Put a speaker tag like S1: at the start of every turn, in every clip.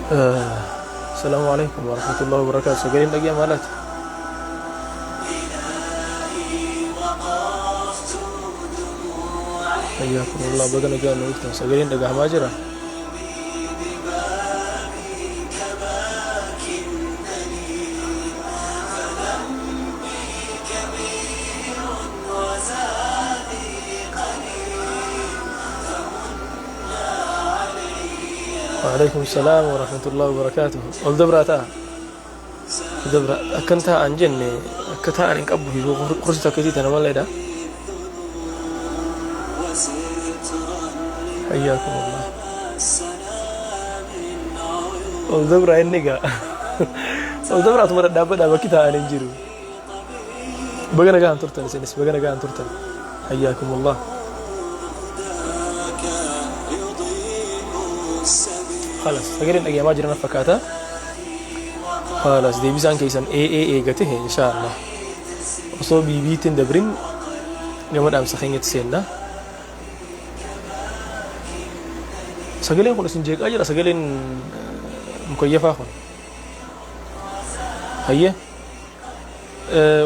S1: Asalaamu alaikum warahmatullahi wabarakatuh. Sagaleen dhaga'amaa laata? Hayyakumullah, baga nagaan nu dhuftan. Sagaleen dhaga'amaa jira? Waalaikum salaam warahmatullahi wabarakatuh. Ol dabraa ta'a. Ol dabraa akkan taa'an jenne akka taa'an hin qabu fi kursi takka isii tana maleedha. Hayyaakumullah. Ol dabraa inni egaa. Ol dabraa atuma dhadhaabbadhaa bakki taa'an hin jiru. Baga nagaan turtan, isinis baga nagaan turtan. Hayyaakumullah. Khalas, sagaleen dhagayamaa jiran fakkaata. Khalas, deebisaan keessan AA eegate insha Allah. Osoo BB'tti hin dabrin gama dhaamsa keenyatti seenna. Sagaleen kun isin jeeqaa jira, sagaleen mukayyafaa kun. Hayyee.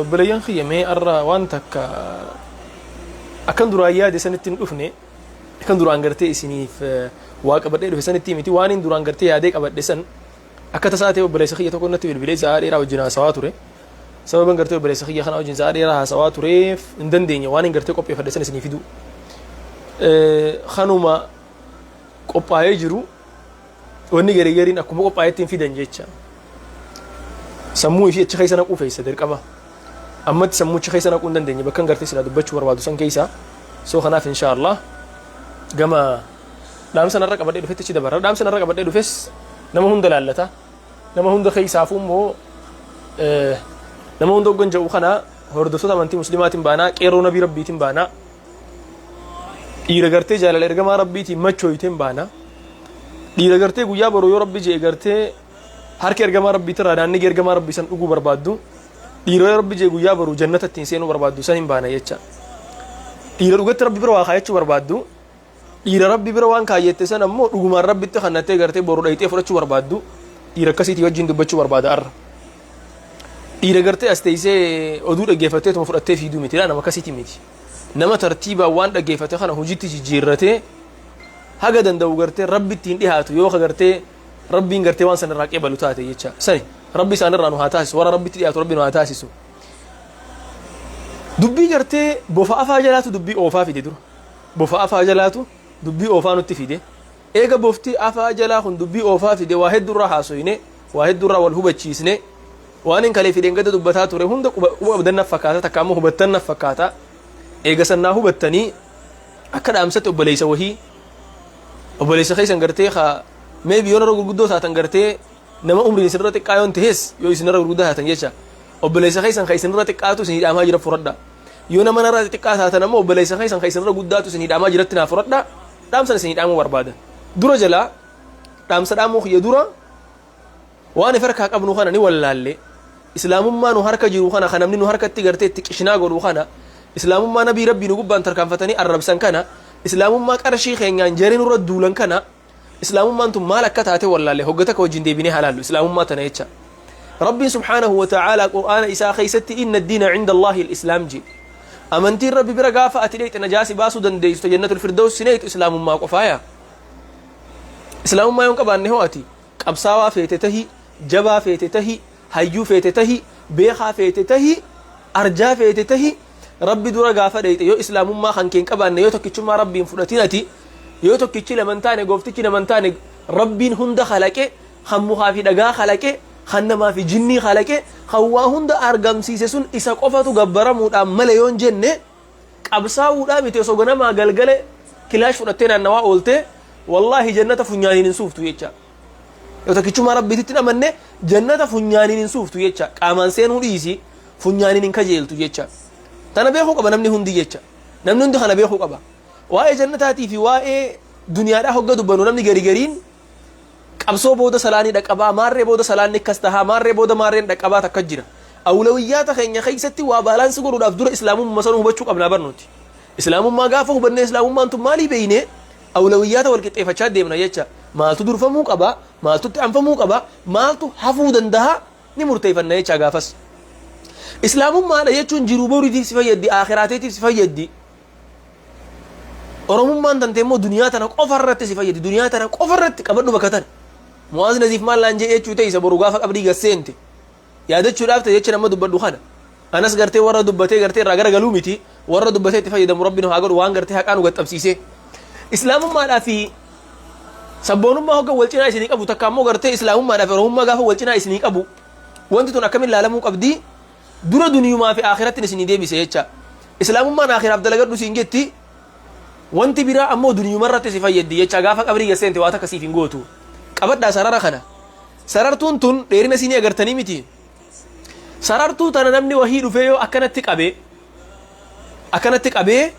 S1: Obboleeyyan kiyya, mee arra waan takka akkan duraan yaade sanitti hin dhufne, akkan duraan gartee isiniif waa qabadhee dhufe sanitti miti. Waan hin duraan gartee yaadee qabadhe san akka tasaa ta'e obboleessa kiyya tokko natti bilbilee sa'aa dheeraa wajjin haasawaa ture. Sababan gartee obboleessa kiyya kana wajjin sa'aa dheeraa haasawaa tureef hin dandeenye waan hin gartee qopheeffadhe san isinii fiduu. Kanuma qophaa'ee jiru wanni garii gariin akkuma qophaa'etti hin fidan jecha. Sammuu ishee achi keessa naquu feessa dirqama. Ammatti sammuu achi keessa naquu hin dandeenye bakka gartee silaa dubbachuu barbaadu san keessa. So kanaaf insha Allah gama dhaamsa narra qabadhee dhufetti achi dabarra. Dhaamsa narra qabadhee dhufes nama hunda laallata. Nama hunda keessaafuu immoo nama hunda hoggan jedhu kana hordoftoota amantii muslimaatiin baanaa, qeerroo nabii rabbiitiin baanaa, dhiira gartee jaalala ergamaa rabbiitiin machooyteen baanaa, dhiira gartee guyyaa boru yoo rabbi je'e gartee harka ergamaa rabbiitirraa naannigi ergamaa rabbii san dhuguu barbaaddu, dhiira yoo rabbi je'e guyyaa boru jannata ittiin seenuu barbaaddu san hin baana jecha. Dhiira dhugatti rabbi bira waa kaayachuu barbaaddu, dhiira rabbi bira waan kaayyette san ammoo dhugumaan rabbitti kannattee gartee boru dhayxee fudhachuu barbaaddu, dhiira akkasiitii wajjin dubbachuu barbaada arra. Dhiira gartee as teessee oduu dhaggeeffattee tuma fudhattee fiiduu miti, nama akkasiitii miti. Nama tartiibaan waan dhaggeeffate kana hojiitti jijjiirratee haga danda'u gartee rabbi ittiin dhihaatu, yoo ka gartee rabbiin gartee waan san irraa qeebalu taate jecha. Sani rabbi isaan irraa nu haa taasisu, warra rabbitti dhihaatu rabbi nu haa taasisu. Dubbii gartee bofa afaa jalaatu dubbii oofaa fide dura. Bofa afaa jalaatu dubbii oofaa nutti fide. Eega bofti afaa jalaa kun dubbii oofaa fide, waa hedduurraa haasoyne, waa hedduurraa wal hubachiisne. Waan hin kalee fideen gada dubbataa ture hunda quba qabdan naf fakkaata, takka ammoo hubattan naf fakkaata. Eega sannaa hubattanii, akka dhaamsatti obboleessa wahii, obboleessa keessan gartee ka maybe yoo narra gurguddoo taatan, gartee nama umriin isinirra xiqqaa yoon tahes, yoo isinirra gurguddaa taatan jecha, obboleessa keessan ka isinirra xiqqaatu isinii dhaamaa jira fudhadha. Yoo nama narra xiqqaa taatan ammoo obboleessa keessan ka isinirra guddaatu isinii dhaamaa jiratti naa fudhadha. Dhaamsan isinii dhaamuu barbaada. Dura jalaa dhaamsa dhaamuu kiyya dura, waan if harkaa qabnu kana ni wallaalle. Islaamummaa nu harka jiru kana, kan namni nu harkatti gartee itti qishnaa godhu kana, islaamummaa nabii rabbii nu gubbaan tarkaanfatanii arrabsan kana, islaamummaa qarshii keenyaan jaree nurra duulan kana, islaamummaan tun maal akka taate wallaalle. Hoggata ka wajjin deebinee halaallu islaamummaa tana jecha. Rabbiin subhaanahu wa ta'aalaa qur'aana isaa keessatti "Inna diina cinda Allaahi al-islaam" jedhe. Amantiin rabbi bira gaafa ati dheeyxe najaasi baasuu dandeessu, ta jannatul firdaws si neeyxu, islaamummaa qofaaya. Islaamummaa yoon qabaanne hoo, ati qabsaawaa feete tahi, jabaa feete tahi, hayyuu feete tahi, beekaa feete tahi, arjaa feete tahi, rabbi dura gaafa dheeyxe yoo islaamummaa kan keen qabaanne, yoo tokkichummaa rabbiin fudhatin, ati yoo tokkichi lama hin taane, gooftichi nama hin taane, rabbiin hunda kalaqe, kan mukaa fi dhagaa kalaqe, kan namaa fi jinnii kalaqe, kan waa hunda argamsiise sun isa qofatu gabbaramuudhaan male yoon jenne, qabsaa'uudhaa miti, osoo ganamaa galgale kilaash fudhattee naannawaa oolte, wallaahi jannata funyaaniin hin suuftu jecha. Yoo tokkichummaa rabbiititti hin amanne, jannata funyaaniin hin suuftu jecha. Qaamaan seenuu dhiisi, funyaaniin hin kajeeltu jecha. Tana beekuu qaba namni hundi jecha. Namni hundi kana beekuu qaba. Waa'ee jannataatii fi waa'ee duniyaadhaa hogga dubbannu, namni gari gariin qabsoo booda salaanii dhaqqabaa, maarree booda salaanni akkas tahaa, maarree booda maarreen dhaqqabaa takka jira. Awlawiyyaata keenya keessatti waa balance godhuudhaaf dura islaamummaa sanuu hubachuu qabnaa barnuti. Islaamummaa gaafa hubannee, islaamummaan tun maalii beeyne, awlawiyyaata wal qixxeeffachaa deemna jecha. Maaltu durfamuu qaba, maaltu itti anfamuu qaba, maaltu hafuu dandaha ni murteeffanna jechaa gaafas. Islaamummaadha jechuun jiruu boriitiif si fayyaddi, aakhiraateetiif si fayyaddi. Oromummaan tante immoo duniyaa tana qofa irratti si fayyaddi. Duniyaa tana qofa irratti qabadhu bakka tana. Mu'aaz Naziif maal naan jedhe jechuu ta'e isa boru gaafa qabrii gad seente. Yaadachuudhaaf ta'e jecha nama dubbadhu kana. Anas gartee warra dubbatee gartee irraa garagaluu miti, warra dubbatee itti fayyadamu Rabbi nu haa godhu waan gartee haqaa nu gaxxabsiisee. Islaamummaadhaa fi sabboonummaa hogga wal cinaa isinii qabu, takka ammoo gartee islaamummaadhaa fi oromummaa gaafa wal cinaa isinii qabu, wanti tun akkamiin laalamuu qabdi? Dura duniyumaa fi aakirattin isinii deebise jecha. Islaamummaan aakiraaf dalagadhu siin jetti, wanti biraa ammoo duniyumarratti si fayyaddi jecha. Gaafa qabrii gad seente waa takka siif hin gootu. Qabadhaa sarara kana. Sarartuun tun dheerina isii ni agartanii miti? Sarartuu tana namni wahii dhufee yoo akkanatti qabe, akkanatti qabee,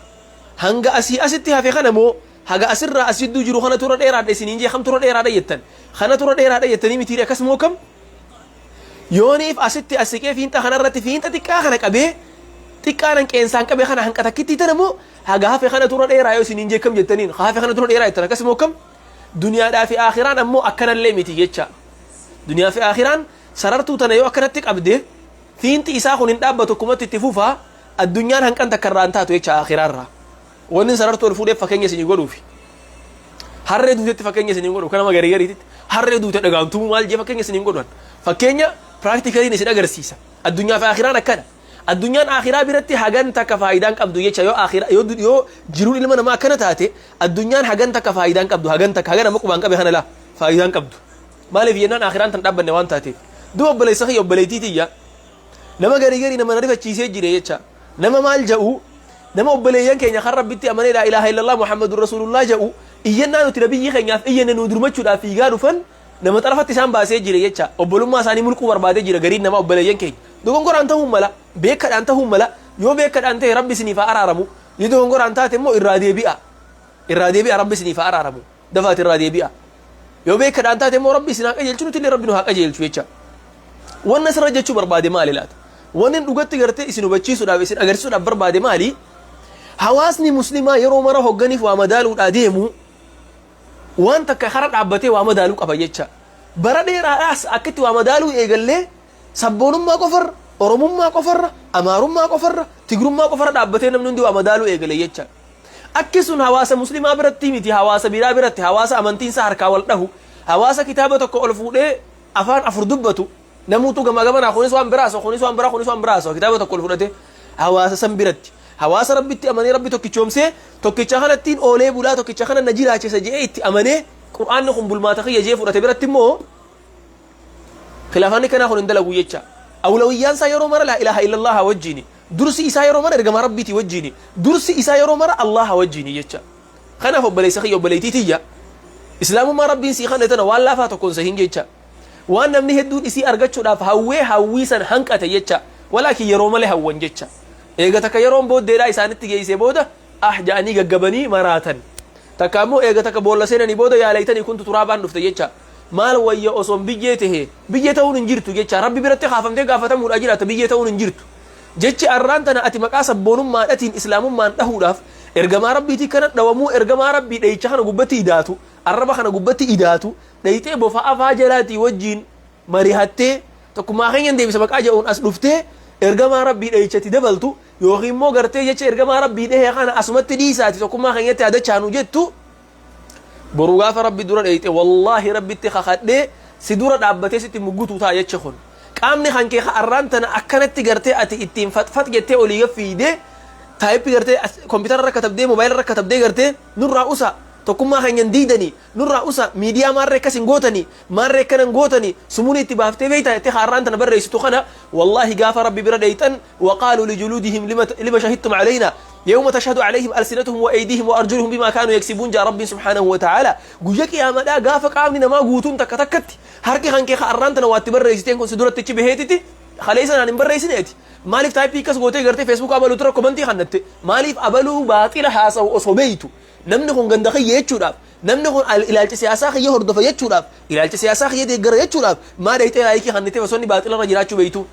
S1: hanga asii asitti hafe kana moo haga asirraa as jidduu jiru kanatu irra dheeraadha isiniin jee, kamtu irra dheeraadha jettan? Kanatu irra dheeraadha jettanii mitiire? Akkas moo kam? Yooniif asitti as siqee fiinxa kanarratti fiinxa xiqqaa kana qabee, xiqqaa nan qeensaan qabe kana, hanqa takkittii tana moo haga hafe kanatu irra dheeraa yoo isiniin jee, kam jettaniin? Ka hafe kanatu irra dheeraa jettan, akkas moo kam? Duniyaadhaa fi aakhiraan ammoo akkanallee miti jecha. Duniyaa fi aakhiraan sarartuu tana yoo akkanatti qabde, fiinxi isaa kun hin dhaabbatu, akkumatti itti fufa. Addunyaan hanqan takka irraa hin taatu jecha aakhiraarraa. Wanni sarartuu ol fuudheef fakkeenya isinii godhuufi. Harree duutetti fakkeenya isinii godhu kanama garii gariititti harree duute dhagaan tumuu maal jee fakkeenya isinii godhan. Fakkeenya practicaliin isin agarsiisa. Addunyaa fi aakhiraan akkana. Addunyaan aakhiraa biratti hagan takka faayidaan qabdu jecha. Yoo aakhira yoo jiruun ilma namaa akkana taate, addunyaan hagan takka faayidaan qabdu, hagan takka, hagan amma qubaan qabe kana laa faayidaan qabdu. Maaliif jennaan, aakhiraan tan dhaabbanne waan taateef. Duba obboleessa kiyya, obboleettii tiyya, nama garii garii nama na rifachiisee jire jecha. Nama maal ja'u, nama obboleeyyan keenya kan Rabbitti amanee laa ilaaha illallah Muhammadur Rasuulullah ja'u, iyyannaa nuti nabiyyi keenyaaf iyyanne nuu durmachuudhaaf fiigaa dhufan, nama xarafatti isaan baasee jire jecha. Obbolummaa isaanii mulquu barbaadee jira gariin namaa obboleeyyan keenya. Dogongoraan ta'uu mala, beekadhaan ta'uu mala. Yoo beekadhaan ta'e, Rabbi isiniif haa araaramu. Yoo dogongoraan taate immoo irraa deebi'a. Irraa deebi'a, Rabbi isiniif haa araaramu. Dafaati irraa deebi'a. Yoo beekadhaan taate immoo Rabbi isin haa qajeelchu, nuti illee Rabbi nu haa qajeelchu jecha. Wanna asirra jechuu barbaade maali laata? Wanni dhugatti gartee isin hubachiisuudhaaf, isin agarsiisuudhaaf barbaade maali? Hawaasni muslimaa yeroo mara hogganiif waa madaaluudhaa deemu, waan takka kara dhaabbatee waa madaaluu qaba jecha. Bara dheeraadhaas akkitti waa madaaluu eegallee sabboonummaa qofarra, Oromummaa qofarra, Amaarummaa qofarra, Tigrummaa qofarra dhaabbatee namni hundi waa madaaluu eegale jecha. Akki sun hawaasa muslimaa biratti miti, hawaasa biraa biratti, hawaasa amantiinsa harkaa wal dhahu, hawaasa kitaaba tokko ol fuudhee afaan afur dubbatu, namuutu gamaa gamanaa kunis waan biraa haasa'u, kunis waan biraa, kunis waan biraa haasa'u, kitaaba tokko ol fudhate, hawaasa san biratti. Hawaasa Rabbitti amanee, Rabbi tokkichoomsee, tokkicha kanattiin oolee bulaa, tokkicha kana na jiraachisa je'ee itti amanee, Qur'aanni kun bulmaata kiyya je'ee fudhate biratti immoo khilaafanni kanaa kun hin dalagu jecha. Awlawiyyaan isaa yeroo mara laa ilaaha illallaha wajjiini. Dursi isaa yeroo mara ergamaa Rabbiitii wajjiini. Dursi isaa yeroo mara Allaha wajjiini jecha. Kanaaf obboleessa kiyya, obboleettii tiyya, islaamummaa Rabbiin sii kanne tana waan laafaa tokkoon sehin jecha. Waan namni hedduun isii argachuudhaaf hawwee hawwii san hanqate jecha. Walaakin yeroo malee hawwan jecha. Eega takka yeroon booddeedhaa isaanitti geessee booda ah ja'anii gaggabanii maraatan. Takka ammoo eega takka boolla seenanii booda yaa laytanii kuntu turaabaan dhufte jecha. Maal wayya osoon biyyee tahee? Biyyee ta'uun hin jirtu jecha. Rabbi biratti kaafamtee gaafatamuudhaa jiraata, biyyee ta'uun hin jirtu. Jechi arraan tana ati maqaa sabboonummaadhatiin islaamummaan dhahuudhaaf ergamaa Rabbiitii kana dhawamuu, ergamaa Rabbii dhayicha kana gubbatti idaatu, arraba kana gubbatti idaatu, dhayixee bofa afaa jalaatii wajjiin marihattee tokkummaa keenyan deebisa maqaa jedhuun as dhuftee ergamaa Rabbii dhayichatti dabaltu, yookiin immoo gartee jecha ergamaa Rabbii dhahee kana asumatti dhiisaati tokkummaa keenyatti adachaanu jettu, boru gaafa Rabbi dura dheeyxe, wallaahi Rabbitti kakadhee, si dura dhaabbatee sitti muggutuu ta'a jechi kun. Qaamni kan kee ka arraan tana akkanatti gartee ati ittiin faxfax jettee olii gad fiidee type gartee kompiitara irra katabdee, moobaayila irra katabdee, gartee nurraa usa, tokkummaa keenyan diidanii, nurraa usa, miidiyaa maarree akkas hin gootanii, maarree akkana hin gootanii, sumunii itti baaftee beeytaa jettee ka arraan tana barreessitu kana, wallaahi gaafa Rabbi bira dheeyxan, waqaaluu lijuluudihim lima shahidtum alaynaa yawma tashhadu alayhim alsinatuhum wa aydihim wa arjuluhum bimaa kaanuu yaksibuun jaa Rabbiin subhaanahu wa ta'aala. Guyya qiyaamadhaa gaafa qaamni namaa guutuun takka takkatti harki kan kee ka arraan tana waa itti barreessiteen kun si duratti ichi baheetiti, kaleessa naan hin barreessine, ati maaliif type akkas gootee gartee Facebook abaluu tura komantii kannatte, maaliif abaluu baaxila haasawu osoo beeytu, namni kun ganda kiyya jechuudhaaf, namni kun ilaalcha siyaasaa kiyya hordofa jechuudhaaf, ilaalcha siyaasaa kiyya deeggara jechuudhaaf, maa dhayxee like kannitee osoo inni baaxila irra jiraachuu beeytu?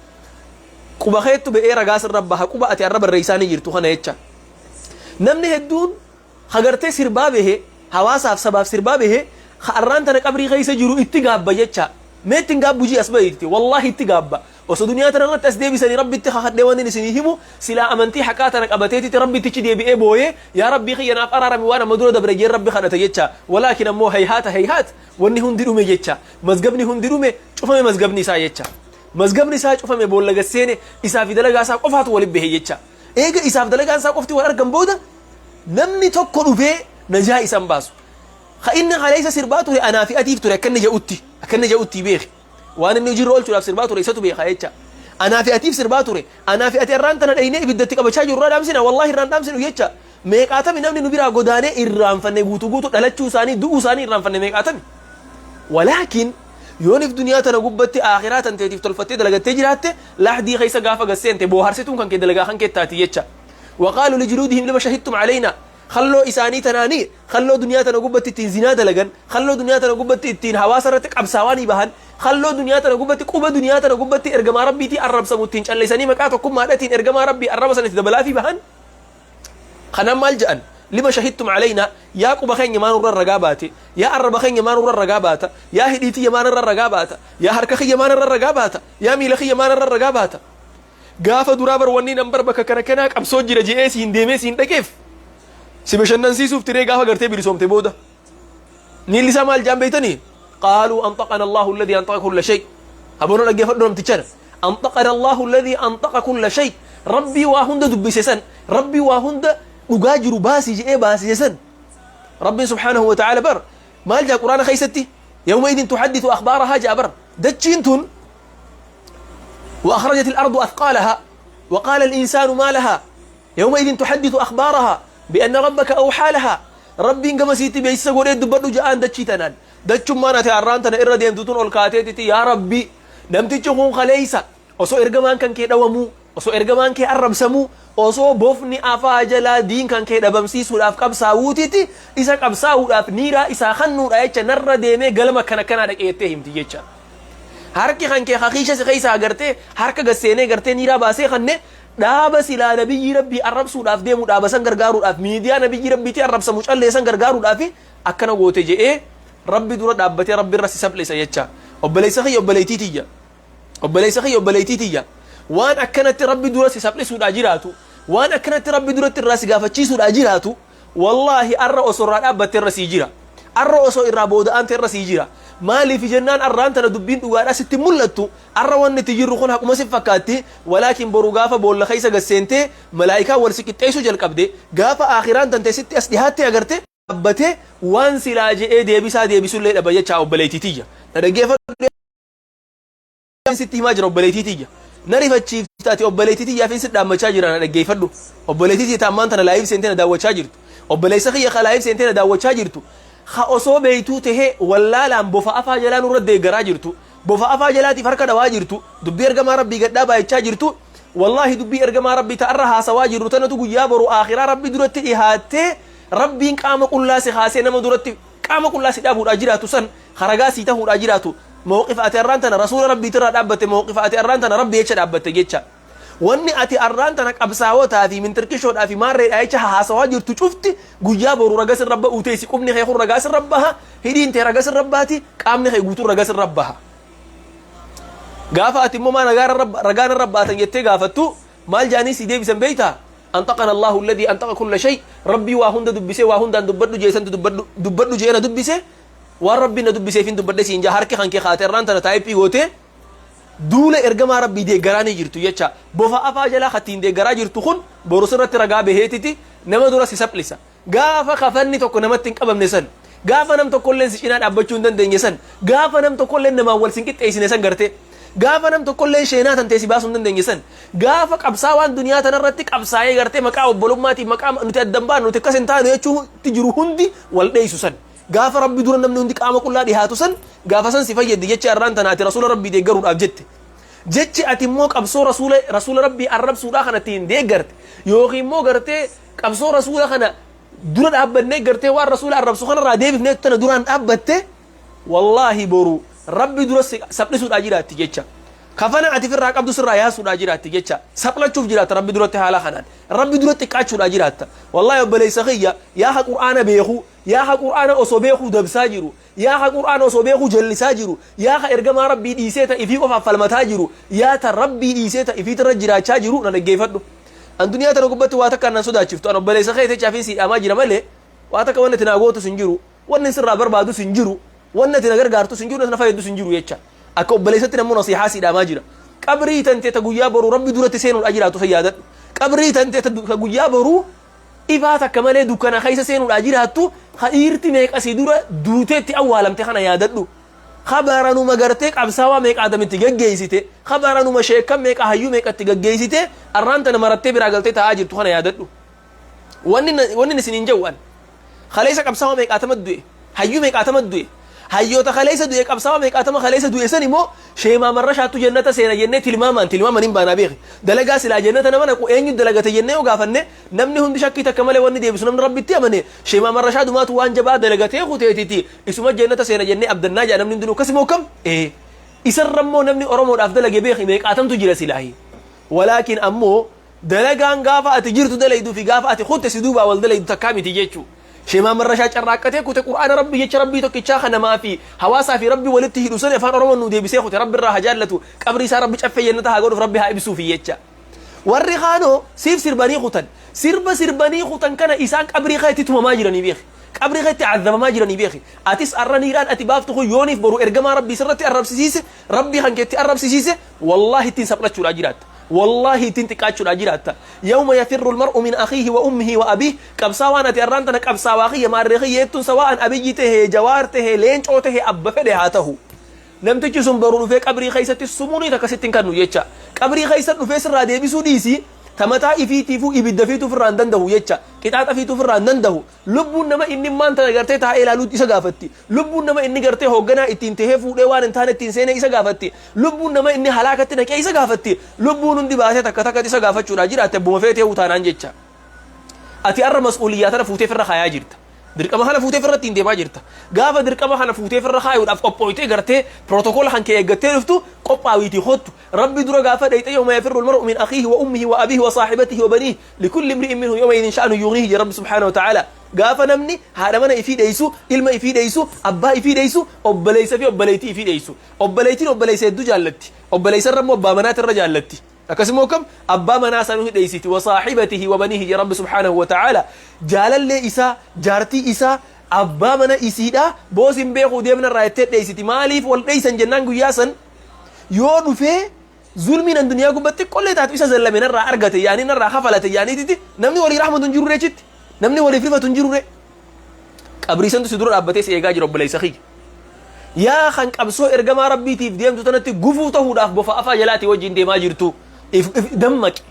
S1: Quba keettu be'ee ragaa sirra baha, quba ati arra barreessaa ni jirtu kana jecha. Namni hedduun hagartee sirbaa bahe, hawaasaaf sabaaf sirbaa bahe, Ka arraan tana qabrii keessa jiru itti gaabba jecha. Mee ittiin gaabbu jii as bahiitti. Wallaahi itti gaabba. Osoo duniyaa tana irratti as deebisanii, Rabbitti kakadhee waan inni isinii himu, silaa amantii haqaa tana qabateetitti Rabbittichi deebi'ee booyee, "Yaa Rabbii kiyya, naaf araarami, waan amma dura dabre" jeen Rabbi kadhata jecha. Walaakin ammoo hayhaata hayhaat, wanni hundi dhume jecha. Mazgabni hundi dhume, cufame mazgabni isaa jecha. Mazgabni isaa cufame, boolla gasseene, isaa fi dalagaa isaa qofaatu walitti bahe jecha. Eega isaaf dalagaan isaa qofti wal argan booda, namni tokko dhufee najaa isan baasu. Ka inni kaleessa sirbaa ture anaa fi atiif ture akka inni jedhutti, akka inni jedhutti beeki. Waan inni hojiirra oolchuudhaaf sirbaa ture isatu beeka jecha. Anaa fi atiif sirbaa ture. Anaa fi ati irraan tana dhaynee ibiddatti qabachaa jirru irraa dhaamsina? Wallaahi irraan dhaamsinu jecha. Meeqaatami namni nu biraa godaanee irraanfanne, guutuu guutuu dhalachuu isaanii, du'uu isaanii irraanfanne meeqaatami? Walaakin yoonif duniyaa tana gubbatti akhiraa tan teetiif tolfattee dalagattee jiraatte, lahdii keessa gaafa gasseente booharsituun kan kee dalagaa kan kee taati jecha. وقالوا لجلودهم لم شهدتم علينا. Khalloo isaanii tanaanii, khalloo duniyaa tana gubbatti ittiin zinaa dalagan, khalloo duniyaa tana gubbatti ittiin hawaasa irratti qabsaawaanii bahan, khalloo duniyaa tana gubbatti, quba duniyaa tana gubbatti ergamaa Rabbiitii arrabsamu ittiin callisanii maqaa tokkummaadhatiin ergamaa Rabbii arraba sana itti dabalaafii bahan. Kanaan maal jedhan? لم شهدتم علينا. Yaa quba keenya, maan irra ragaa baate? Yaa arraba keenya, maan irra ragaa baata? Yaa hidhii tiyya, maan irra ragaa baata? Yaa harka kiyya, maan irra ragaa baata? Yaa miila kiyya, maan irra ragaa baata? Gaafa duraa bar wanni nan bar bakka kana kanaa qabsoo jira je'ee siin deemee siin dhaqeef si bashannansiisuuf tiree. Gaafa gartee bilisoomte booda miilli isaa maal jaan beeytanii? قالوا أنطقنا الله الذي أنطق كل شيء. Aboona dhaggeeffadhu namtichana. أنطقنا الله الذي أنطق كل شيء. Rabbii waa hunda dubbise san, Rabbii waa hunda dhugaa jiru baasii je'ee baasise san. Rabbiin سبحانه وتعالى bar maal jaa Quraana keeysatti? يومئذ تحدث أخبارها jaa bar. Dachiin tun وأخرجت الأرض أثقالها وقال الإنسان ما لها يومئذ تحدث أخبارها بأن ربك أوحى لها. Rabbiin gama sitti beeksisa godhee dubbadhu ja'aan dachii tanaan. Dachummaan ati har'aan tana irra deemtu tun ol kaateetiti, "Yaa Rabbi, namtichi kun kaleeysa osoo ergamaan kan kee dhawamuu, osoo ergamaan kee arrabsamuu, osoo bofni afaa jalaa diin kan kee dhabamsiisuudhaaf qabsaa'uutiti, isa qabsaa'uudhaaf niiraa isaa kannuudha jecha narra deemee galma kana kanaa dhaqee" jettee himti jecha. Harki kan kee hakiisha si keessaa gartee harka gasseenee gartee niiraa baasee kanne, dhaaba silaa nabiyyi Rabbii arrabsuudhaaf deemu, dhaaba san gargaaruudhaaf, miidiyaa nabiyyi Rabbiitti arrabsamu callee san gargaaruudhaaf akkana goote je'ee Rabbi dura dhaabbatee Rabbi irra si saphisa jecha. Obboleessa kiyya, obboleettii tiyya, obboleessa kiyya, obboleettii tiyya, waan akkanatti Rabbi dura si saphisuudhaa jiraatu, waan akkanatti Rabbi duratti irraa si gaafachiisuudhaa jiraatu, wallaahi arra osoo irraa dhaabbatte irra sii jira, arra osoo irraa booda'ante irra sii jira. Maaliif jennaan, arraan tana dubbiin dhugaadhaa sitti mul'attu, arra wanni itti jirru kun haquma si fakkaatti. Walaakin boru gaafa boolla keessa gasseentee malaa'ikaa wal si qixxeessuu jalqabde, gaafa aakhiraan tante sitti as dhihaatte agarte dhaabbatee waan silaa je'ee deebisaa deebisullee dhaba jechaa. Obboleettii tiyya, na dhaggeeffadhu, sitti himaa jira. Obboleettii tiyya, na rifachiifta ati. Obboleettii tiyyaa fi si dhaammachaa jira, na dhaggeeffadhu. Obboleettii tiyya ammaan tana live seentee na daawwachaa jirtu, obboleessa kiyya ka live seentee na daawwachaa jirtu, ha osoo beeytuu tahee wallaalaan bofa afaa jalaa nurra deeggaraa jirtu, bofa afaa jalaatiif harka dhawaa jirtu, dubbii ergamaa Rabbii gadhaa baay'achaa jirtu, wallaahi dubbii ergamaa Rabbii ta'arra haasawaa jirru tanatu guyyaa boru aakhiraa Rabbi duratti dhihaattee, Rabbiin qaama qullaa si haasee nama duratti qaama qullaa si dhaabuudhaa jiraatu san haragaa sii tahuudhaa jiraatu. Mawqifa ati arraan tana rasuula Rabbiitirraa dhaabbatte, mawqifa ati arraan tana Rabbi jecha dhaabbatte jecha, wanni ati arraan tana qabsaawotaa fi mintirqishoodhaa fi maarreedhaa jecha haasawaa jirtu cufti guyyaa boru raga sirra ba'uu teessi. Qubni kee kun ragaa sirra baha, hidhiin tee raga sirra baati, qaamni kee guutuun raga sirra baha. Gaafa ati immoo maa ragaan irra baatan jettee gaafattu, maal jaanii si deebisan beeytaa? أنطقنا الله الذي أنطق كل شيء. Rabbii waa hunda dubbisee, waa hundaan dubbadhu jeesantu dubbadhu jee na dubbise, waan Rabbiin na dubbisee fin dubbadhe siin jaa. Harki kan kee kaate irraan tana taayippii gootee duula ergamaa Rabbii deeggaraa ni jirtu jecha, bofa afaa jalaa kattiin deeggaraa jirtu kun boru sirratti ragaa baheetiti nama dura si saphlisa. Gaafa kafanni tokko namatti hin qabamne san, gaafa nam tokkolleen si cinaa dhaabbachuu hin dandeenye san, gaafa nam tokkolleen namaan wal sin qixxeessine san, gartee gaafa nam tokkolleen sheenaa tan teessi baasuu hin dandeenye san, gaafa qabsaawaan duniyaa tanarratti qabsaa'ee gartee maqaa obbolummaatiin, maqaa nuti addan baanu, nuti akkas hin taanu jechuutti jiru hundi wal dheessu san, gaafa Rabbi dura namni hundi qaama qullaa dhihaatu san, gaafa san si fayyaddi jecha irraan tana ati rasuula Rabbii deeggaruudhaaf jette. Jechi ati immoo qabsoo rasuula Rabbii arrabsuudhaa kana ittiin deeggarte, yookiin immoo gartee qabsoo rasuula kana dura dhaabbannee gartee waan rasuula arrabsu kanarraa deebifnee tana duraan dhaabbatte, wallaahi boru Rabbi dura sapphisuudhaa jiraatti jecha. Kafana ati firraa qabdu sirraa yaasuudhaa jiraatti jecha. Saphlachuuf jiraatta Rabbi duratti, haala kanaan Rabbi dura xiqqaachuudhaa jiraatta. Wallaahi obboleessa kiyya, yaa ha Qur'aana beeku. Yaa ka Qur'aana osoo beekuu dabsaa jiru, yaa ka Qur'aana osoo beekuu jallisaa jiru, yaa ka ergamaa Rabbii dhiisee ta ifii qofaaf falmataa jiru, yaa ta Rabbii dhiisee ta ifiitirra jiraachaa jiru na dhaggeeffadhu. An duniyaa tana gubbatti waa takkaan nan sodaachiftu. An obboleessa kee jechaafin sii dhaamaa jira malee waa takka wanni ati naa gootus hin jiru, wanni sirraa barbaadus hin jiru, wanni ati na gargaartus hin jiru, na fayyadus hin jiru jecha. Akka obboleessatti nammoo nasiihaa sii dhaamaa jira. Qabrii tantee ta guyyaa boruu Rabbi duratti seenuudha jiraatu san yaadadhu. Qabrii tantee ta guyyaa boruu ifaa takka malee dukkana keessa seenuudhaa jiraattu, ka dhiirti meeqa si dura duutee itti awwaalamte kana yaadadhu. Ka baranuma gartee qabsaawaa meeqa adam itti gaggeessite, ka baranuma sheekkan meeqa hayyuu meeqa itti gaggeessite, arraan tana marattee biraa galtee taa'aa jirtu kana yaadadhu. Wanni wanni isiniin jedhu an kaleessa qabsaawaa meeqaatama du'e, hayyuu meeqaatama du'e, hayyoota kaleessa du'e, qabsaawaa meeqaatama kaleessa du'e san immoo sheemaa marrashaattu jannata seena jennee tilmaamaan tilmaaman hin baanaa beeki. Dalagaa silaa jannata nama naqu eenyu dalagate jennee yoo gaafanne, namni hundi shakkii takka malee wanni deebisu, namni Rabbitti amane, sheemaa marrashaa dumaatu waan jabaa dalagatee kuteetiti isuma jannata seena jennee abdannaa jedha namni hundinuu. Akkasii moo kam? Ee, isarra immoo namni Oromoodhaaf dalage beeki meeqaatamtu jira silaahi. Walaakin ammoo dalagaan gaafa ati jirtu dalaydu fi gaafa ati kutte si duubaa wal dalaydu takkaa miti jechuu. Sheemaa Marrashaa carraaqqatee kute. Qur'aana Rabbi, jecha Rabbii tokkichaa kan namaa fi hawaasaa fi Rabbi walitti hidhu sani afaan Oromoon nu deebisee kute. Rabbi irraa haa jaallatu, qabrii isaa Rabbi caffee jannata haa godhuuf, Rabbi haa ibsuufi jecha. Warri kaanoo siif sirbanii kutan. Sirba sirbanii kutan kana isaan qabrii keetti tumamaa jiranii beeki. Qabrii keetti azabamaa jiranii beeki. Atis arra niiraan ati baaftu kun yooniif boru ergamaa Rabbii sirratti arrabsisiise, Rabbii kan keetti arrabsisiise, wallaahi ittiin saphlachuudhaa jiraatta. Wallaahi ittiin xiqqaachuudhaa jiraatta. Yawma yafirru almar'u min akhiihi wa ummihi wa abiih. Qabsaawaan ati arraan tana qabsaawaa kiyya maarree kiyya jettuun sawaa'an Abiyyi tahee, Jawaar tahee, Leencoo tahee, abba fedhe haa tahu. Namtichi sun boru dhufee qabrii keessatti sumunii takka sitti hin kennu jecha. Qabrii keessa dhufee sirraa deebisuu dhiisi, ta mataa ifiitiifuu ibidda fiituu ofirraa hin dandahu jecha. Qixaaxa fiituu ofirraa hin dandahu. Lubbuun nama inni maan tana gartee taa'ee ilaaluu isa gaafatti. Lubbuun nama inni gartee hoogganaa ittiin tahee fuudhee waan hin taane ittiin seenee isa gaafatti. Lubbuun nama inni halaakatti naqee isa gaafatti. Lubbuun hundi baatee takka takkatti isa gaafachuudhaa jiraatte abbuma feetee utaanaan jecha. Ati arra mas'uuliyyaa tana fuutee firra kaayaa jirta. Dirqama kana fuutee firra ittiin deemaa jirta. Gaafa dirqama kana fuutee firra kaayuudhaaf qophooytee gartee pirootokola kan kee eeggattee dhuftu qophaawiitii kottu. Rabbi dura gaafa dhayxe, yawma yafirru almar'u min akhiihi wa ummihi wa abiihi wa saahibatihi wa baniihi likulli imri'in minhum yawma idhin sha'nu yughnihi jedhe Rabbi subhaanahu wa ta'ala. Gaafa namni haadha mana ifii dheeysu, ilma ifii dheeysu, abbaa ifii dheeysu, obboleessa fi obboleettii ifii dheeysu. Obboleettiin obboleessa hedduu jaallatti. Obboleessa irra immoo abbaa manaati irra jaallatti. Akkasuma akkam abbaa manaa sanuu ni dheeysiti. Wa saahibatihi wa baniihi jedhe Rabbi subhaanahu wa ta'ala. Jaalallee isaa, jaartii isaa, abbaa mana isiidha boos hin beekuu deemna irraa jettee dheeysiti. Maaliif wal dheeysan jennaan, guyyaa san yoo dhufee zulmiin an duniyaa gubbatti xiqqollee taatu isa zallame narraa argate yaanii narraa kafalate yaaniititi namni walii rahmatu hin jirure achitti, namni waliif rifatu hin jirure. Qabrii santu si dura dhaabbatee si eegaa jira. Obboleessa kiyya, yaa kan qabsoo ergamaa Rabbiitiif deemtu tanatti gufuu ta'uudhaaf bofa afaa jalaatii wajjin deemaa jirtu, if dammaqi,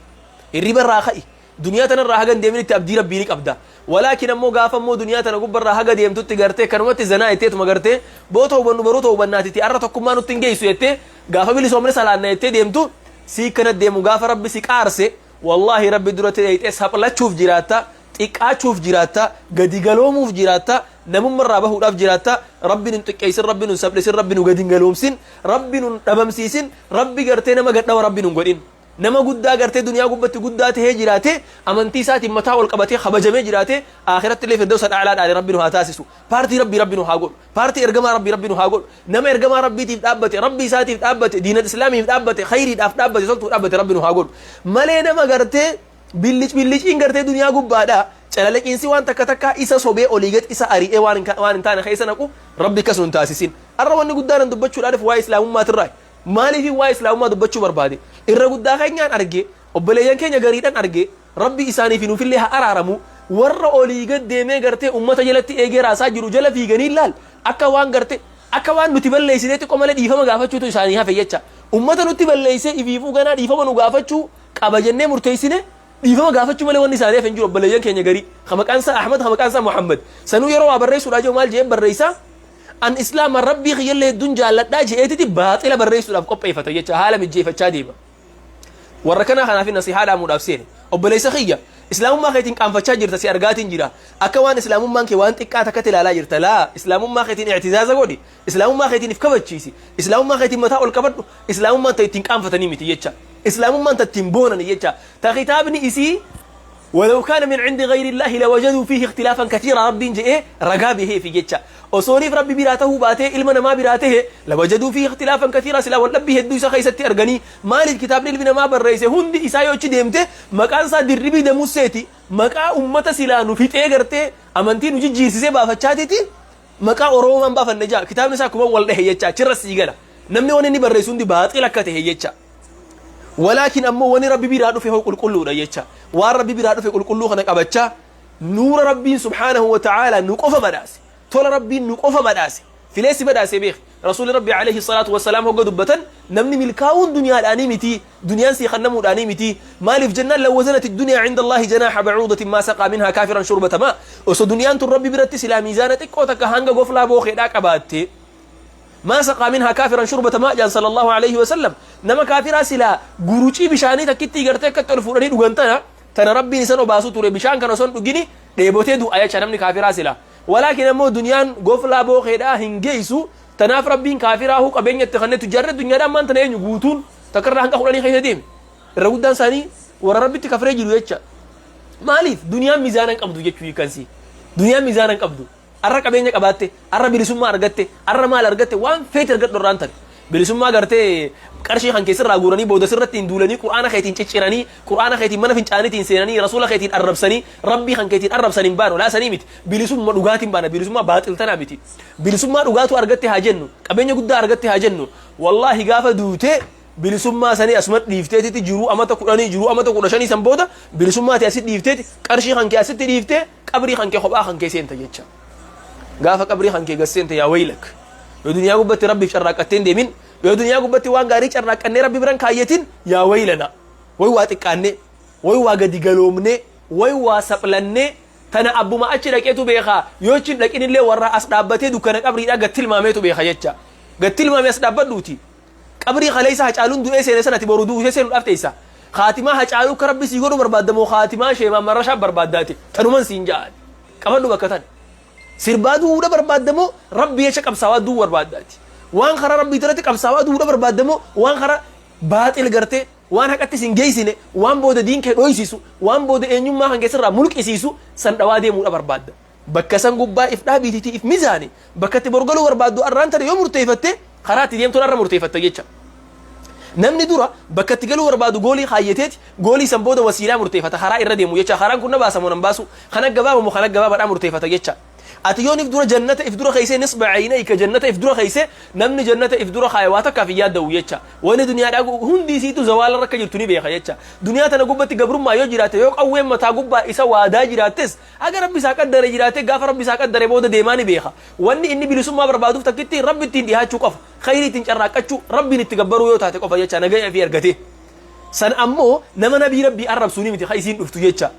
S1: hirriba irraa ka'i. Duniyaa tanarraa haga hin deeminitti abdii Rabbii ni qabda. Walaakin ammoo gaafa immoo duniyaa tana gubbarraa haga deemtutti gartee kanumatti zanaa jetteetuma gartee boota hubannu baruu ta'uu hubannaatiti arra tokkummaa nutti hin geessu jettee, gaafa bilisoomne salaanna jettee deemtu sii kana deemu, gaafa Rabbi si qaarse, wallaahi Rabbi duratti dheeyxee saphlachuuf jiraatta, xiqqaachuuf jiraatta, gadi galoomuuf jiraatta, namummarraa bahuudhaaf jiraatta. Rabbi nun xiqqeessin, Rabbi nun saphlisin, Rabbi nu gadi hin galoomsin, Rabbi nun dhabamsiisin, Rabbi gartee nama gadhawa Rabbi nun godhin. Nama guddaa gartee duniyaa gubbatti guddaa tahee jiraate, amantii isaatiin mataa ol qabatee kabajamee jiraate, akhiratti illee firdawsa dhaalaa dhaale Rabbi nu haa taasisu. Paartii Rabbii Rabbi nu haa godhu. Paartii ergamaa Rabbii Rabbi nu haa godhu. Nama ergamaa Rabbiitiif dhaabbate, Rabbii isaatiif dhaabbate, diinat islaamiif dhaabbate, khayriidhaaf dhaabbate, toltuuf dhaabbate Rabbi nu haa godhu malee nama gartee billic billiciin gartee duniyaa gubbaadha calalaqiinsi waan takka takkaa isa sobee olii gad isa ari'ee waan hin taane keessa naqu Rabbi akkas nu hin taasisin. Arra wanni guddaan an dubbachuudhaaf waa'ee islaamummaatirraa. Maaliif waa'ee islaamummaa dubbachuu barbaade? Irra guddaa keenyaan arge, obboleeyyan keenya gariidhan arge, Rabbi isaanii fi nuufillee haa araaramu, warra olii gad deemee gartee ummata jalatti eegee raasaa jiru jala fiiganii laal akka waan garte akka waan nuti balleessinee xiqqoo malee dhiifama gaafachuutu isaanii hafe jecha. Ummata nutti balleessee ifiifuu ganaa dhiifama nu gaafachuu qaba jennee murteessine, dhiifama gaafachuu malee wanni isaanii hafe hin jiru. Obboleeyyan keenya garii ka maqaan isaa Ahmad, ka maqaan isaa Muhammad sanuu yeroo waa barreessuudhaa jiru maal jedhee barreessaa? An islaama Rabbii kiyyallee hedduun jaalladhaa je'eetiti baaxila barreessuudhaaf qopheeffata jecha haala mijjeeffachaa deema. Warra kanaa kanaaf nasihaa dhaamuudhaaf seene. Obboleessa kiyya, islaamummaa keetiin qaanfachaa jirta, si argaatiin jira. Akka waan islaamummaan kee waan xiqqaa takkatti ilaalaa jirta. Laa, islaamummaa keetiin i'tizaaza godhi. Islaamummaa keetiin if kabachiisi. Islaamummaa keetiin mataa ol qabadhu. Islaamummaan ta ittiin qaanfatanii miti jecha. Islaamummaan ta ittiin boonani jecha. Ta kitaabni isii ولو كان من عند غير الله لوجدوا فيه اختلافا كثيرا rabbiin je'ee ragaa baheefi jecha. Osooniif Rabbi biraa tahuu baatee ilma namaa biraa tahe لوجدوا فيه اختلافا كثيرا, silaa wal dhabbii hedduu isa keessatti arganii. Maaliif? Kitaabni ilmi namaa barreesse hundi isaa yoo achi deemte maqaan isaa Dirribii Damusseeti. Maqaa ummata silaa nu fixee gartee amantii nu jijjiirsisee baafachaatiti maqaa Oromoon baafanne jaa. Kitaabni isaa akkuma wal dhahe jecha achirra sii gala. Namni waan inni barreessu hundi baaxil akka tahe jecha. Walaakin ammoo wani Rabbi biraa dhufe hoo qulqulluudha jecha. Waan Rabbi biraa dhufe qulqulluu kana qabachaa, nuura Rabbiin سبحانه وتعالى nu qofa badhaase, tola Rabbiin nu qofa badhaase, fileessi badhaase beek. Rasuulli Rabbi عليه الصلاة والسلام hogga dubbatan, namni milkaa'uun duniyaadhaanii miti, duniyaan sii kannamuudhaanii miti. Maaliif jennaan, لو وزنت الدنيا عند الله جناح بعوضة ما سقى منها كافرا شربة ماء. Osoo duniyaan tun Rabbi biratti silaa miizaana xiqqoo takka hanga goflaa bookeedhaa qabaatte, ما سقى منها كافرا شربة ماء jaan صلى الله عليه وسلم. Nama kaafiraa silaa gurucii bishaanii takkitti gartee akkatti ol fuudhanii dhugan tana Rabbiin isan obaasu ture. Bishaan kana osoo hin dhugini dheebotee du'a jecha namni kaafiraa silaa. Walaakin ammoo duniyaan goflaa bookeedhaa hin geessu. Tanaaf Rabbiin kaafiraa huu qabeenya itti kanneen tujjaarri addunyaadhaan maan tana eenyu guutuun takkarraa hanga 10 keessa deeme irra guddaan isaanii warra Rabbitti kafree jiru jecha. Maaliif? Duniyaan miizaana hin qabdu jechuu hiikansi. Duniyaan miizaana hin qabdu. Arra qabeenya qabaatte, arra bilisummaa argatte, arra maal argatte, waan feete argadhu, irraan tane bilisummaa gartee qarshii kan keessirraa guuranii booda sirratti hin duulanii, Qur'aana keetiin cicciranii, Qur'aana keetiin mana fincaaniitiin seenanii, Rasuula keetiin arrabsanii, Rabbii kan keetiin arrabsanii hin baanu laasanii miti. Bilisummaa dhugaatiin baana, bilisummaa baaxiltanaa miti. Bilisummaa dhugaatu argatte haa jennu, qabeenya guddaa argatte haa jennu, wallaahi gaafa duutee bilisummaa sanii asuma dhiifteetiti jiruu amata 10, jiruu amata 15 san booda bilisummaa ta'e asitti dhiifteeti, qarshii kan kee asitti dhiiftee, qabrii kan kee kophaa kan kee seenta jecha. Gaafa qabrii kan kee gasseente, yaa ويلك, yoo duniyaa gubbatti Rabbiif carraaqqattee hin deemin, yoo duniyaa gubbatti waan gaarii carraaqqannee Rabbi biran kaayyatin, yaa ويلنا, way waa xiqqaannee, way waa gadi galoomnee, way waa saphlannee. Tana abbuma achi dhaqeetu beekaa. Yoo achi hin dhaqinillee warra as dhaabbatee dukkana qabriidhaa gad tilmaameetu beeka jecha. Gad tilmaame as dhaabbadhuuti. Qabrii kaleessa Hacaaluun du'ee seene sanati boru duutee seenuudhaaf teessa. Kaatimaa Hacaaluu akka Rabbi sii godhu barbaaddamoo kaatimaa Sheemaan Marrashaa barbaaddaati? Tanuman siin ja'an qabadhu bakka tan. Sirbaa du'uudha barbaaddamoo Rabbi jecha qabsaawaa du'uu barbaaddaati? Waan karaa Rabbii irratti qabsaawaa du'uudha barbaaddamoo waan karaa baaxil gartee waan haqatti sin geessine, waan booda diin kee dhoysisu, waan booda eenyummaa kan keessarraa mulqisiisu san dhawaa deemuudha barbaadda? Bakka san gubbaa if dhaabiititii if mizaani. Bakka itti borgaluu barbaaddu arraan tana yoo murteeffatte, karaa itti deemtuun arra murteeffatta jecha. Namni dura bakka itti galuu barbaadu goolii kaayyateeti, goolii san booda wasiilaa murteeffata, karaa irra deemu jecha. Karaan kun na baasa moo nan baasu, kana gabaaba moo kana gabaabaadhaa murteeffata jecha. Ati yoon if dura jannata if dura keeysee, نصب عينيك jannata if dura keeysee, namni jannata if dura kaaye waa takkaaf hin yaadda'u jecha. Wani duniyaadhaa hundi isiitu zawaala rakka jirtu ni beeka jecha. Duniyaa tana gubbatti gabrummaa yoo jiraate, yoo qawween mataa gubbaa isa waadaa jiraattes, haga Rabbi isaa qaddare jiraate, gaafa Rabbi isaa qaddare booda deemaa ni beeka. Wanni inni bilisummaa barbaaduuf takkitti Rabbi ittiin dhihaachuu qofa, khayrii ittiin carraaqqachuu, Rabbiin itti gabbaruu yoo taate qofa jecha, nagaya fi argate. San ammoo nama nabii Rabbii arrabsuu ni miti ka isiin dhuftu jecha.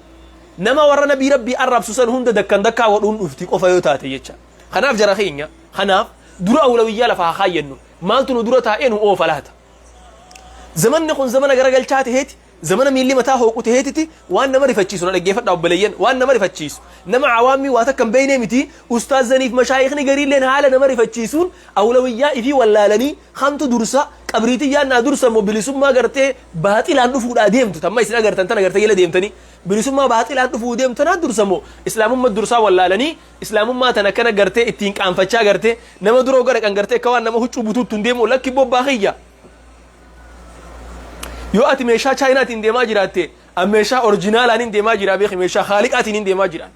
S1: Nama warra nabii Rabbii arrabsu san hunda dakkan dakkaa godhuun dhufti qofa yoo taate jecha. Kanaaf jara keenya, kanaaf dura awlawiyyaa lafa haa kaayyannu. Maaltu nu dura taa'ee nu oofa laata? Zamanni kun zamana garagalchaa taheeti, zamana miilli mataa hooqu taheetiti. Waan nama rifachiisu na dhaggeeffadha obboleeyyan. Waan nama rifachiisu, nama awaamii waa takka hin beeknee miti, ustaazaniif mashaayikni gariilleen haala nama rifachiisuun awlawiyyaa ifii wallaalanii, hamtu dursa, qabriitiyyaan naa dursa moo bilisummaa gartee baaxilaan dhufuudhaa deemtu tamma isin agartan tana gartee jala deemtanii bilisummaa baaxilaan dhufuu deemtu tanaa dursa moo Islaamummaa dursaa wallaalanii, Islaamummaa tana akkana gartee ittiin qaanfachaa, gartee nama duroo gara qan gartee akka waan nama huccuu butuuttu hin deemu. Lakki bobbaa kiyya, yoo ati meeshaa Chaayinaatiin deemaa jiraatte, an meeshaa orjinaalaan hin deemaa jira beeki. Meeshaa Haaliqaatiin hin deemaa jira.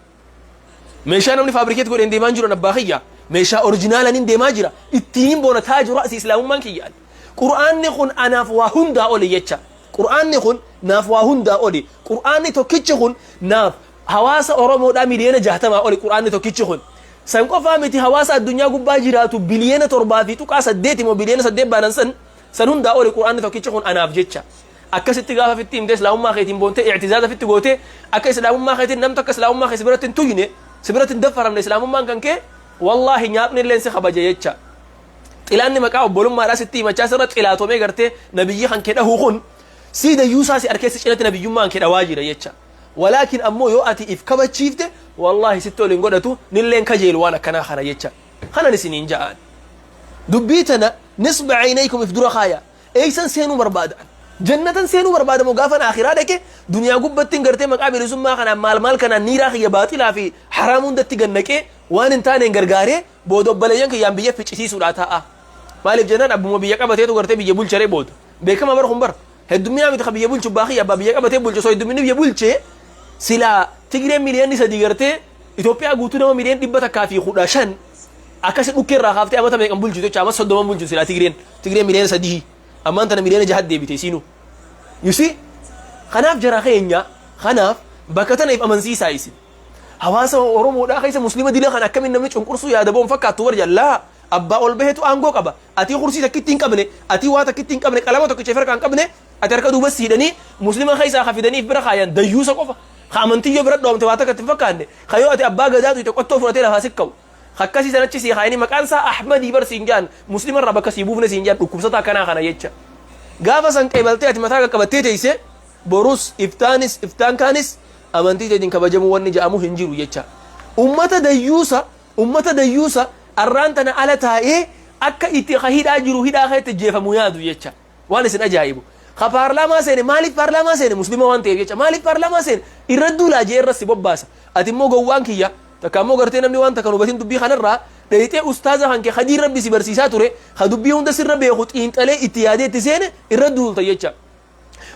S1: Meeshaa namni fabricate godhe hin deemaa jiru. Abbaa kiyya, meeshaa orjinaalaan hin deemaa jira. Ittiin boona taaju ra'si Islaamummaan kiyyaan. Qur'aanni kun anaaf waa hundaa oli jecha. Qur'aanni kun naaf waa hundaa oli. Qur'aanni tokkichi kun naaf hawaasa Oromoodhaa miliyoona 60 oli. Qur'aanni tokkichi kun san qofaa miti, hawaasa addunyaa gubbaa jiraatu biliyoona 7.8 moo biliyoona 8 baanan san san hundaa oli Qur'aanni tokkichi kun anaaf jecha. Akkasitti gaafa fitti himtee, Islaamummaa keetiin boontee, i'tizaaza fitti gootee, akka Islaamummaa keetiin namni takka Islaamummaa kee si biratti hin tuyne, si biratti hin daffaramne, Islaamummaan kan kee, wallaahi nyaapni illeen si kabaja jecha. Xilaanni maqaa obbolummaadhaa sitti himachaa sirra xilaatomee gartee nabiyyi kan kee dhahuu kun sii dayyuusaa si arkeessi cinatti nabiyyummaan kee dhawaa jira jecha. Walaakin ammoo yoo ati if kabachiifte, wallaahi sitti ol hin godhatu, nilleen kajeelu waan akkanaa kana jecha. Kanan isiniin ja'an, dubbii tana نصب عينيكم if dura kaaya. Eeysan seenuu barbaadan? Jannatan seenuu barbaada moo gaafan aakhiraa dhaqe duniyaa gubbattiin gartee maqaa bilisummaa kanaan maal maal kanaan niiraa kiyya baaxilaa fi haraam hundatti gad naqee waan hin taaneen gargaaree booda obboleeyyan kiyyaan biyya ficcisiisuudhaa taa'a. Maaliif jennaan abbuma biyya qabateetu gartee biyya bulcharee booda. Beekama bar kun bar. Heddumminaa miti ka biyya bulchu abbaa kiyya abbaa biyya qabatee bulchu osoo heddumminni biyya bulchee silaa Tigreen miliyoonni 3 gartee Itoophiyaa guutuu nama miliyoon 115 akkasi dhukkee irraa kaaftee amata meeqan bulchitu jecha amata 30 bulchu silaa Tigreen Tigreen miliyoona 3 ammaan tana miliyoona 6 deebite isiinuu. You see? Kanaaf jara keenya kanaaf bakka tana if amansiisaa isin. Hawaasa Oromoodhaa keessa muslima dila kana akkamiin namni cunqursuu yaada boon fakkaattu bar jallaa abbaa ol bahetu aangoo qaba. Atii kursii takkitti hin qabne, atii waa takkitti hin qabne, qalama tokkicha if harkaa hin qabne, ati harka duuba si hidhanii muslima keessaa ka fidanii if bira kaayan dayyuusa qofa. Ka amantii yoo bira dhoomte waa takka itti hin fakkaanne, ka yoo ati abbaa gadaa tuyte qottoo fudhatee lafaa si ka'u. Ka akkasii san achi sii kaayanii maqaan isaa Ahmadii bar siin ja'an muslima irraa bakka sii buufne siin ja'an dhukkubsataa akkanaa kana jecha. Gaafa san qeebaltee ati mataa qaqqabattee teeyse borus iftaanis iftaan kaanis amantii teetiin kabajamuu wanni ja'amu hin jiru jecha. Ummata dayyuusa Ummata dayyuusa arraan tana ala taa'ee akka itti ka hidhaa jiru hidhaa keetti jeefamu yaadu jecha. Waan isin ajaa'ibu. Ka paarlaamaa seene maaliif paarlaamaa seene muslima waan ta'eef jecha maaliif paarlaamaa seene irra duulaa jee irra si bobbaasa. Ati immoo gowwaan kiyya takka immoo gartee namni waan takka hin hubatin dubbii kanarraa dheeyxee ustaaza kan kee ka diin rabbi si barsiisaa ture ka dubbii hunda sirra beeku xiinxalee itti yaadee itti seene irra duulta jecha.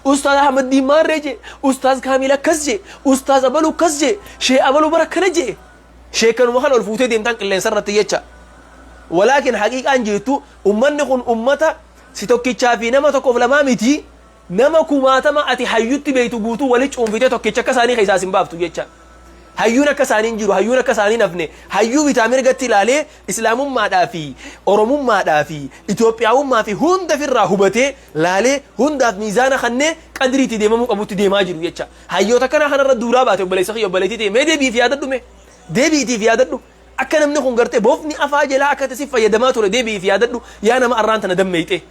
S1: Ustaaz Ahmaddiin maarree jee, Ustaaz Kaamil akkas jee, Ustaaz abalu akkas jee, Shee abalu bara akkana jee. Sheekkanuma kana ol fuutee deemtaan qilleensa irratti jecha. Walaakin haqiiqaan jirtu ummanni kun ummata si tokkichaa fi nama tokkoof lamaa miti nama kumaatama ati hayyutti beektu guutuu wali cuunfitee tokkicha akka isaanii keessaa sin baaftu jecha. Hayyuun akka isaanii hin jiru, hayyuun akka isaanii hin hafne, hayyuu bitaa mirgatti ilaalee Islaamummaadhaa fi Oromummaadhaa fi Itoophiyaawummaa fi hunda firraa hubatee laalee hundaaf miizaana kannee qadrii itti deemamuu qabutti deemaa jiru jecha. Hayyoota akkanaa kanarra duulaa baate obboleessa kiyya obboleettii ta'e mee deebi'iif yaadadhu mee. Deebi'iitiif yaadadhu. Akka namni kun gartee bofni afaa jalaa akka itti si fayyadamaa ture deebi'iif yaadadhu yaa nama arraan tana dammeeyxee.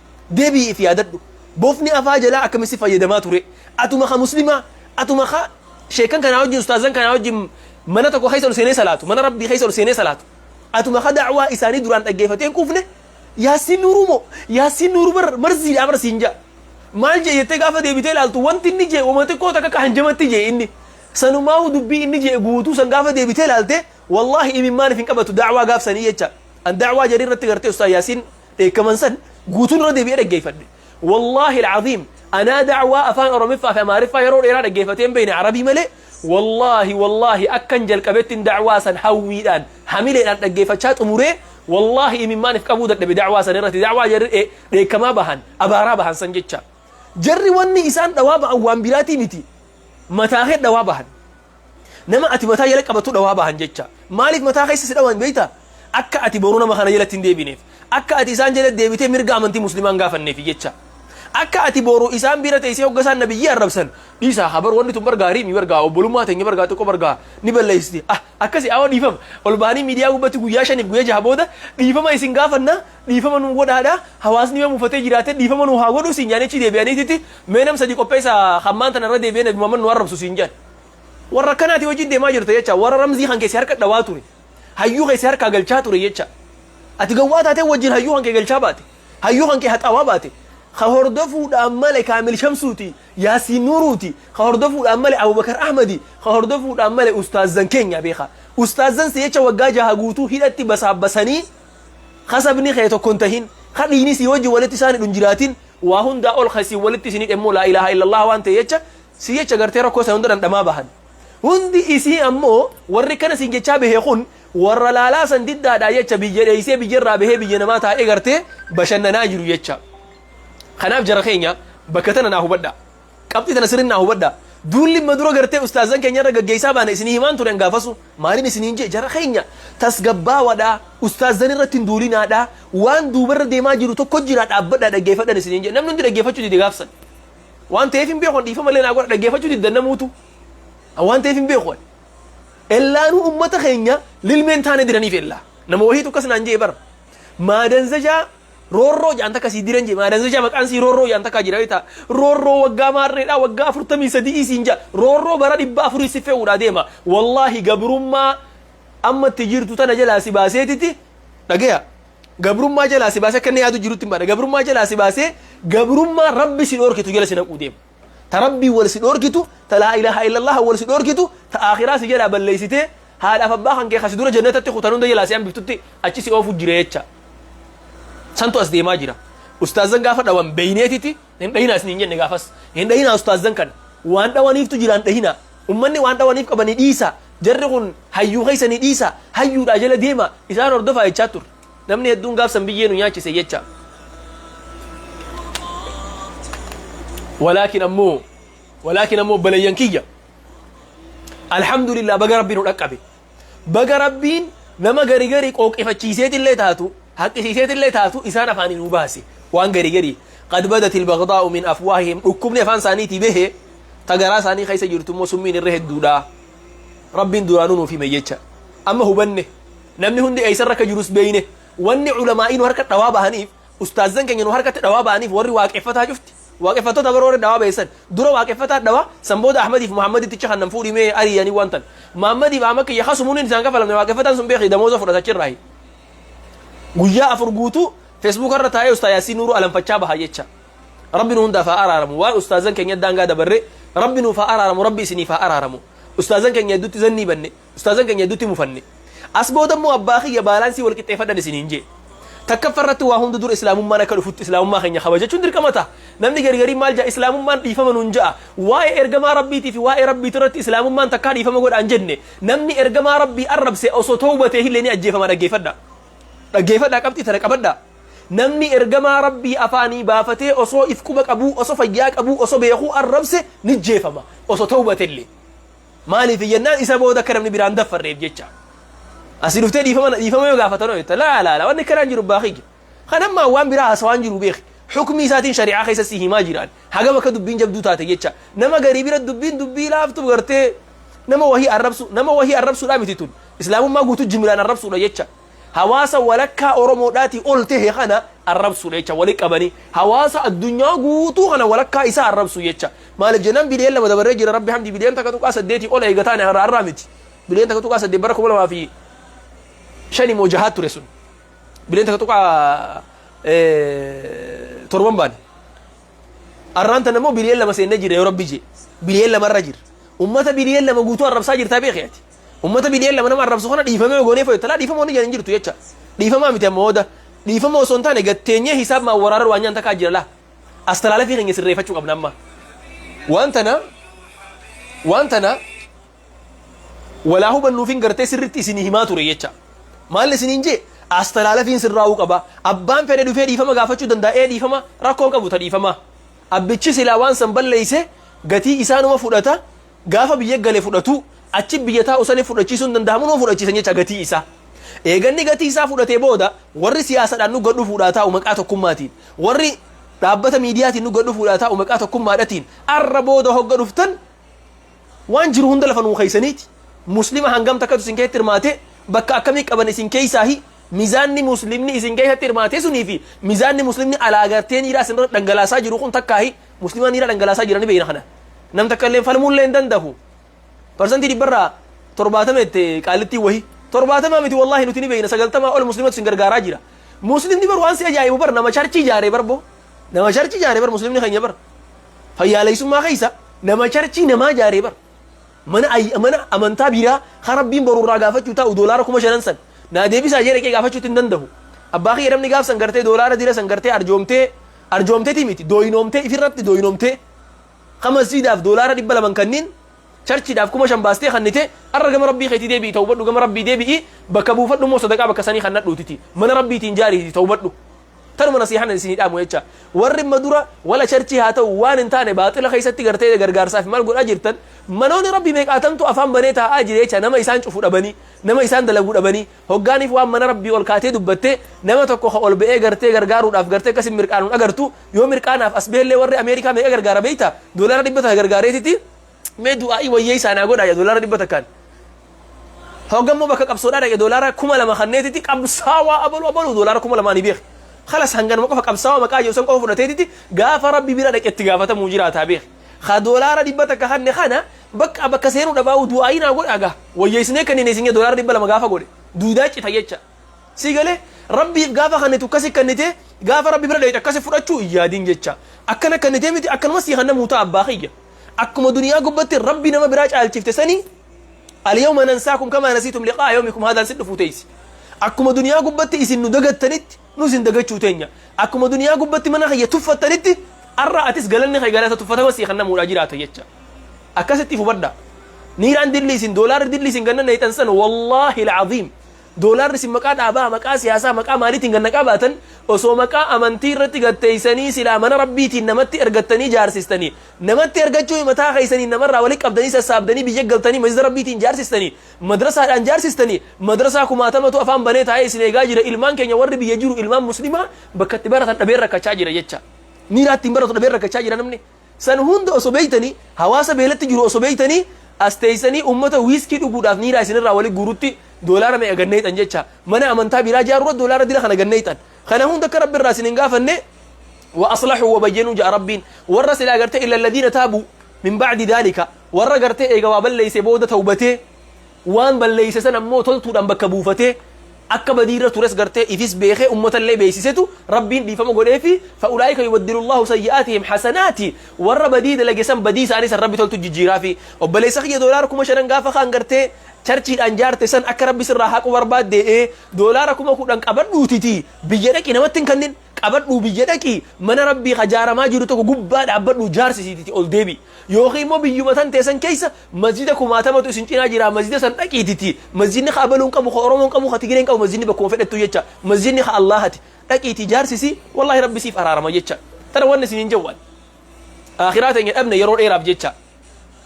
S1: Deebi'iif yaadadhu. Bofni afaa jalaa akkamitti si fayyadamaa ture. Atuma ka muslimaa atuma ka sheekan kanaa wajjin ustaazan kanaa wajjin mana tokko keessa ol seenee salaatu mana rabbii keessa ol seenee salaatu. Atuma ka da'waa isaanii duraan dhaggeeffatee hin quufne Yaasiin Nuuruu moo Yaasiin Nuuruu bar marziidhaa bar siin ja'a. Maal jee jettee gaafa deebitee ilaaltu wanti inni jee wama xiqqoo takka akka hanjamatti jee inni. Sanumaa'uu dubbii inni jee guutuu san gaafa deebitee ilaalte wallaahi imimmaaniif hin qabatu da'waa gaaf sanii jecha. An da'waa jarii irratti gartee ustaaz Yaasiin dheekkaman san guutuun irra deebi'ee dhaggeeffadhe. Wallaahi al'aziim anaa da'waa afaan Oromiffaa fi Amaariffaa yeroo dheeraa dhaggeeffatee hin beekne Arabii malee wallaahi wallaahi akkan jalqabettin da'waa san hawwiidhaan hamileedhaan dhaggeeffachaa xumuree wallaahi imimmaan if qabuu dadhabe da'waa san irratti da'waa jarri dheekkamaa bahan abaaraa bahan san jecha. Jarri wanni isaan dhawaa ba'an waan biraatii miti mataa kee dhawaa bahan. Nama ati mataa jala qabatu dhawaa bahan jecha. Maaliif mataa keessa si dhawan beektaa? Akka ati boruu nama kana jalatti hin deebineef. Akka ati isaan jala deebitee mirga amantii muslimaa hin gaafanneef jecha. Akka ati boru isaan bira teessee hogga isaan nabiyyii arrabsan dhiisaa haa bar wanni tun bar gaarii mi bargaa obbolummaa teenya bargaa xiqqoo bargaa ni balleessiti. Ah akkasi awwa dhiifama. Ol bahanii miidiyaa gubbatti guyyaa shaniif guyyaa jaha booda dhiifama isin gaafanna dhiifama nuu godhaadha hawaasni yoo mufatee jiraate dhiifama nuu haa godhu siin jaanii achi deebi'aniititti mee nam sadii qopheessa hammaan tana irra deebi'ee nabi Muhammad nu arrabsu siin jedhan. Warra akkanaati wajjin deemaa jirta jecha warra ramzii kan kee si harka dhawaa ture. Hayyuu kee si harkaa galchaa ture jecha. Ati gawwaa taatee wajjin hayyuu kan kee galchaa baate. Hayyuu kan kee haxaawaa baate. Ka hordofuudhaan male Kaamil Shamsuuti, Yaasiin Nuuruuti, ka hordofuudhaan male Abubakar Ahmadi, ka hordofuudhaan male ustaazzan keenya beeka. Ustaazzan si jecha waggaa jaha guutuu hidhatti basaabbasanii ka sabni kee tokko hin tahin, ka dhiigni sii wajjin walitti isaan hidhu hin jiraatin, waa hundaa ol ka isin walitti isin hidhe immoo laa ilaaha illallah waan ta'e jecha si jecha gartee rakkoo san hunda dhandhamaa bahan. Hundi isii ammoo warri kana siin jechaa bahe kun warra laalaa san diddaadhaa jecha biyya dheeysee biyya irraa bahee biyya namaa taa'ee gartee bashannanaa jiru jecha. Kanaaf jara keenya bakka tana naa hubadhaa. Qabxii tana sirri naa hubadhaa. Duulli imma dura gartee ustaazan keenya irra gaggeessaa baane isinii himaan ture gaafasu maaliin isiniin jee jara keenya tasgabbaawadhaa ustaazan irratti hin duulinaadhaa waan duubarra deemaa jiru tokko jira dhaabbadhaa dhaggeeffadhan isiniin jee namni hundi dhaggeeffachuu dide gaafsan. Waan ta'eef hin beeku dhiifama illee naa godha dhaggeeffachuu diddan namuutu. Waan ta'eef hin beeku. Ellaanuu ummata keenya lilmeen taane diraniif ellaa. Nama wahiitu akkas naan jee bara. Maadanzajaa roorroo jaan takka sii diran jee maadanzajaa maqaan sii roorroo jaan takka jira beektaa. Roorroo waggaa maarreedhaa waggaa 43 siin jaa. Roorroo bara 400 si fe'uudhaa deema. Wallaahi gabrummaa amma itti jirtu tana jalaa si baaseetiti dhagaya. Gabrummaa jalaa si baasee akka inni yaadu jirutti hin baane. Gabrummaa jalaa si baasee Gabrummaa Rabbi si dhoorkitu jala si naquu deema. Ta Rabbii wal si dhoorkitu, ta laa ilaaha illallah wal si dhoorkitu, ta aakhiraa si jalaa balleessitee haadhaaf abbaa kan kee kasi dura jannatatti kutan hunda jalaa si hambiftutti achi si oofu jira jecha. Santu as deemaa jira. Ustaazan gaafa dhawan beeyneetiti hin dhahinaa isiniin jenne gaafas. Hin dhahinaa ustaazan kana. Waan dhawaniiftu jira hin dhahinaa. Ummanni waan dhawaniif qabanii dhiisa. Jarri kun hayyuu keessanii dhiisa. Hayyuudhaa jala deema. Isaan hordofaa jechaa turre. Namni hedduun gaaf san biyyee nu nyaachise jecha. Walaakin ammoo walaakin ammoo obboleeyyan kiyya. Alhamdulillah, baga Rabbi nu dhaqqabe. Baga Rabbiin nama gari gari qooqifachiiseetillee taatu, haqqisiiseetillee taatu, isaan afaanii nu baase. Waan gari gari. Qad badatil bagdaa'u min afwaahihim, dhukkubni afaan isaaniitii bahe, ta garaa isaanii keessa jirtu immoo summiin irra hedduudha. Rabbiin duraanuu nuuf hime jecha. Amma hubanne. Namni hundi eessarra akka jirus beeyne. Wanni ulamaa'ii nu harka dhawaa bahaniif, ustaazzan keenya nu harkatti dhawaa bahaniif, warri waaqeffataa cufti. Waaqeffattoota bara warri dhawaa beessan. Dura waaqeffataa dhawaa, san booda Ahmadiif Muhammaditti kan nan fuudhii mee ari'anii waan tan. Muhammadiif Ahmad kiyya kasumuun isaan kafalamne, waaqeffataan sun beeki damooza fudhata achirraayi. Guyyaa 4 guutuu Feesbuuka irra taa'ee Ustaa Yaasiin Nuuruu alanfachaa baha jecha. Rabbi nu hundaaf haa araaramu. Waan ustaazan keenya daangaa dabarre Rabbi nuuf haa araaramu, Rabbi isiniif haa araaramu. Ustaazan keenya hedduutti zannii banne, ustaazan keenya hedduutti mufanne. As booda immoo abbaa kiyya baalaansii wal qixxeeffadhan isiniin jee. Takkaffa irratti waa hunda dura islaamummaan akka dhufutti islaamummaa keenya kabajachuun dirqama ta'a. Namni gari garii maal ja'a? Islaamummaan dhiifama nuun ja'a. Waa'ee ergamaa Rabbiitii fi waa'ee Rabbiitii irratti islaamummaan takkaa dhiifama godhaan jenne. Namni ergamaa Rabbii arrabse osoo tawbatee illee ni ajjeefama, dhaggeeffadha. Dhaggeeffadhaa, qabxii tana qabadhaa. Namni ergamaa Rabbii afaanii baafatee osoo if quba qabuu, osoo fayyaa qabuu, osoo beekuu arrabse ni ajjeefama osoo tawbatellee. Maaliif jennaan, isa booda akka namni biraan daffarreef jecha. Asii dhuftee dhiifama dhiifama yoo gaafatan jetta, laa laa laa, wanni akkanaan jiru baakiyya. Kan ammaa waan biraa haasawaan jiru beeki. Hukmii isaatiin shari'aa keessa si himaa jiraan. Hagam akka dubbiin jabduu taate jecha. Nama garii bira dubbiin dubbii laaftu gartee nama wahii arrabsu, nama wahii arrabsuudhaa miti tun. Islaamummaa guutuu jimlaan arrabsuudha jecha. Hawaasa walakkaa Oromoodhaatii ol tahe kana arrabsuudha jecha, wali qabanii. Hawaasa addunyaa guutuu kana walakkaa isaa arrabsu jecha. Maaliif jennaan, biliyoona 2 dabarree jira, Rabbi hamdi, biliyoona 1.8 ol eegataan har'a har'aa miti. Biliyoona 1.8 bara 2005 moo jahaa ture sun. Biliyoona 1.7 baane. Arraan tana immoo biliyoona 2 seennee jira yoo Rabbi jee. Biliyoona 2rra jira. Ummata biliyoona 2 guutuu arrabsaa jirtaa beeki ati. Ummata biliyoona 2 nama arrabsu kana dhiifamee goonee fayyadu. Talaa dhiifama wanni jedhan jirtu jecha. Dhiifamaa miti amma hooda. Dhiifama osoo hin taane gatteenyee hisaab maa waraara waan nyaan takkaa jira laa. Astalaalafii keenya sirreeffachuu qabna amma. Waan tana walaa hubannuufin gartee sirritti isinii himaa ture jecha. Maal isiniin jee? Astalaalafiin sirraa'uu qaba. Abbaan fedhe dhufee dhiifama gaafachuu danda'a. Ee, dhiifama rakkoon qabu ta dhiifama. Abbichi silaa waan san balleeyse gatii isaanuma fudhata. Gaafa biyya gale fudhatu, achi biyya taa'u sanii fudhachiisuu hin danda'amu, numa fudhachiisan jecha gatii isaa. Eeganni gatii isaa fudhatee booda warri siyaasadhaan nu gad dhufuudhaa taa'u maqaa tokkummaatiin, warri dhaabbata miidiyaatiin nu gad dhufuudhaa taa'u maqaa tokkummaadhatiin, arra booda hogga dhuftan waan jiru hunda lafa nuu keeysaniiti. Muslima hangam takkatu isin keessatti hirmaate, bakka akkamii qaban isin keessaahi, mizaanni muslimni isin keessatti hirmaate sunii fi mizaanni muslimni alaa gartee niiraa isin irra dhangalaasaa jiru kun takkaahi. Muslima niiraa dhangalaasaa jirani beeyna kana. Nam takka illee falmuullee hin dandahu. 70% jette qaallittiin wahi. 70 miti, wallaahi nuti ni beeyna, 90 ol muslimatu isin gargaaraa jira. Muslimni bar waan si ajaa'ibu bar nama charchii ijaaree bar boo. Nama charchii ijaaree bar muslimni keenya bar. Fayyaaleessummaa keessa nama charchii namaa ijaaree bar. Mana amantaa biraa kan Rabbiin boru irraa gaafachuu taa'u doolaara 5,000 san. Naa deebisaa jee dhaqee gaafachuutti hin danda'u. Abbaa kiyya, namni gaaf san gartee doolaara dira san gartee arjoomtee, arjoomteeti miti, dooyinoomtee, ifirratti dooyinoomtee ka masjiidaaf doolaara 200 kanniin, charchiidhaaf 5,000 baastee kannite, arra gama Rabbii keetii deebi'i, tawbadhu, gama Rabbii deebi'i, bakka buufadhu immoo sadaqaa bakka sanii kannadhuutiti mana Rabbiitiin jaariiti tawbadhu. Tanuma nasiihaan isinii dhaamu jecha. Warri imma dura wala charchii haa ta'u waan hin taane baaxila keessatti gartee gargaarsaaf maal godhaa jirtan, manoonni Rabbii meeqaatamtu afaan banee taa'aa jira jecha, nama isaan cufu dhabanii, nama isaan dalaguu dhabanii. Hoggaaniif waan mana Rabbii ol kaatee dubbatte nama tokko ka ol ba'ee gartee gargaaruudhaaf gartee akkasin mirqaanuun agartu. Yoo mirqaanaaf as beellee warri Ameerikaa meeqa gargaara beeyta? Doolaara 100 gargaareetiti mee du'aa'ii wayyeessaa naa godhaa doolaara 100n. Hoggammoo bakka qabsoodhaa dhaqe doolaara 2,000 kanneetiti qabsaawaa abalu abalu doolaara 2,000 ni beeki. Kalas, hanganuma qofa qabsaawaa maqaa jiru san qofa fudhateetiti gaafa Rabbi bira dhaqe itti gaafatamuu jiraataa beeki. Ka doolaara 100 kanne kana bakka bakka seenuu dhabaa'u du'aa'ii naa godhaa gaa. Wayyeessinee kanneen isin doolaara 200 gaafa godhe duudaa cita jecha. Si galee, Rabbiif gaafa kannitu akkasi kannite. Gaafa Rabbi bira dhayxe akkasi fudhachuu hin yaadin jecha. Akkana kennitee miti, akkanuma sii kannamuu ta'a, abbaa kiyya. Akkuma duniyaa gubbatti Rabbi nama biraa caalchifte sanii, "Alyawma nansaakum kamaa nasiitum liqaa'a yawmikum haadhaan" si dhufuu teessi. Akkuma duniyaa gubbatti isin nu dagattanitti, nu isin dagachuu teenya. Akkuma duniyaa gubbatti mana kiyya tuffattanitti, arra atis galanni kee galata tuffatama sii kannamuudhaa jiraata jecha. Akkasitti hubadha. Niiraan dilli isin, doolaarri dilli isin ganna neeyxan san, wallaahi alcaziim, doolaarri isin maqaa dhaabaa, maqaa siyaasaa, maqaa maaliitiin ganna qabaatan, osoo maqaa amantii irratti gatteeysanii silaa mana Rabbiitiin namatti ergattanii jaarsistanii, namatti ergachuu mataa keessanii namarraa walitti qabdanii sassaabdanii biyya galtanii masjida Rabbiitiin jaarsistanii, madrasaadhaan jaarsistanii, madrasaa kumaatamatu afaan banee taa'ee isin eegaa jira. Ilmaan keenya warri biyya jiru, ilmaan Muslimaa bakka itti baratan dhabee rakkachaa jira jecha. Niiraa ittiin baratu dhabee rakkachaa jira namni. San hunda osoo beeytanii, hawaasa beelatti jiru osoo beeytanii, as teeysanii ummata wiiskii dhuguudhaaf niiraa isinirraa wali guurutti doolaara meeqa ganneexan jecha. Mana amantaa biraa jaarurra doolaara dila kana ganneexan. Kana hunda akka Rabbi irraa isin hin gaafanne. "Wa aslaxuu wa bayyanuu" ja'a Rabbiin. Warra silaa gartee "illa alladhiina taabuu min ba'di dhaalika", warra gartee eega waa balleeyse booda tawbatee, waan balleeyse san ammoo toltuudhaan bakka buufatee, akka badiirra tures gartee ifis beekee ummatallee beeysisetu Rabbiin dhiifama godheefi. "Fa'ulaa'ika yubaddilu Allahu sayyi'aatihim hasanaati", warra badii dalage san badii isaanii san Rabbi toltu jijjiiraafi. Obboleessa kiyya, doolaara 5,000 gaafa kaan gartee charchiidhaan jaarte san akka Rabbi sirraa haqu barbaadde, doolaara 10,000 qabadhuutiti biyya dhaqi, namatti hin kannin, qabadhuu biyya dhaqi, mana Rabbii kajaaramaa jiru tokko gubbaa dhaabbadhu, jaarsisiititi ol deebi. Yookiin immoo biyyuma tan teessan keessa masjida kumaatamatu isin cinaa jira, masjida san dhaqiititi. Masjidni ka abaluun qabu, ka Oromoon qabu, ka Tigireen qabu, masjidni bakkuma fedhettu jecha. Masjidni ka Allahati, dhaqiitii jaarsisi. Wallahi Rabbi siif araarama jecha. Tana wanni isin hin jawwaan, akhiraa teenya dhabne yeroo dheeraaf jecha.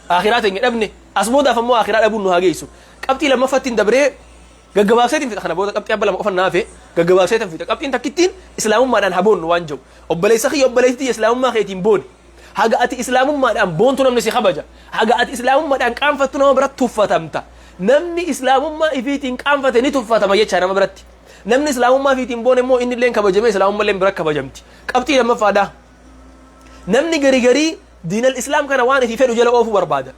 S1: Akhiraa teenya dhabne, as boodaaf ammoo akhiraa dhabuun nu haa geessu. Qabxii lammaffattiin dabree gaggabaabseetiin fixa. Kana booda qabxii abba lama qofan naafe, gaggabaabseetiin fixa. Qabxiin takkittiin Islaamummaadhaan haboonnu waan jiru. Obboleessa kiyya, obboleessi, Islaamummaa keetiin booni. Haga ati Islaamummaadhaan boontu namni si kabaja. Haga ati Islaamummaadhaan qaanfattu nama biratti tuffatamta. Namni Islaamummaa ifiitiin qaanfate ni tuffatama jecha nama biratti. Namni Islaamummaa ifiitiin boone immoo inni illee kabajamee Islaamummaa illee bira kabajamti. Qabxii lammaffaadha. Namni garii garii diinal Islaam kana waan ifii fedhu jala oofuu barbaada.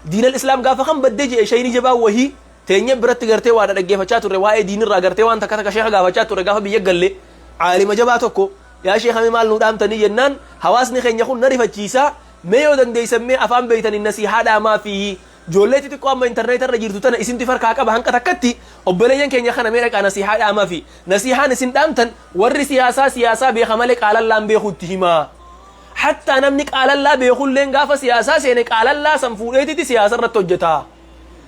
S1: Diinal Islaam gaafa kan baddee jedhe, shayni jabaa wahii teenya biratti gartee waan dhaggeeffachaa turre, waa'ee diinirraa gartee waan takka takka sheeka gaafachaa turre. Gaafa biyya galle caalima jabaa tokko, "Yaa sheekame, maal nu dhaamtanii?" jennaan, "Hawaasni keenya kun na rifachiisaa, mee yoo dandeessan, mee afaan beeytanii nasiihaa dhaamaa fi ijoollee xixiqqoo amma intarneeta irra jirtu tana isintu farkaa qaba hanqa takkatti, obboleeyyan keenya kana mee dhaqaa nasiihaa dhaamaa fi nasiihaan isin dhaamtan warri siyaasaa siyaasaa beeka malee qaalallaa beekuutti himaa. Hattaa namni qaalallaa beekulleen gaafa siyaasaa seene qaalallaa san fuudheetiti siyaasa irratti hojjeta.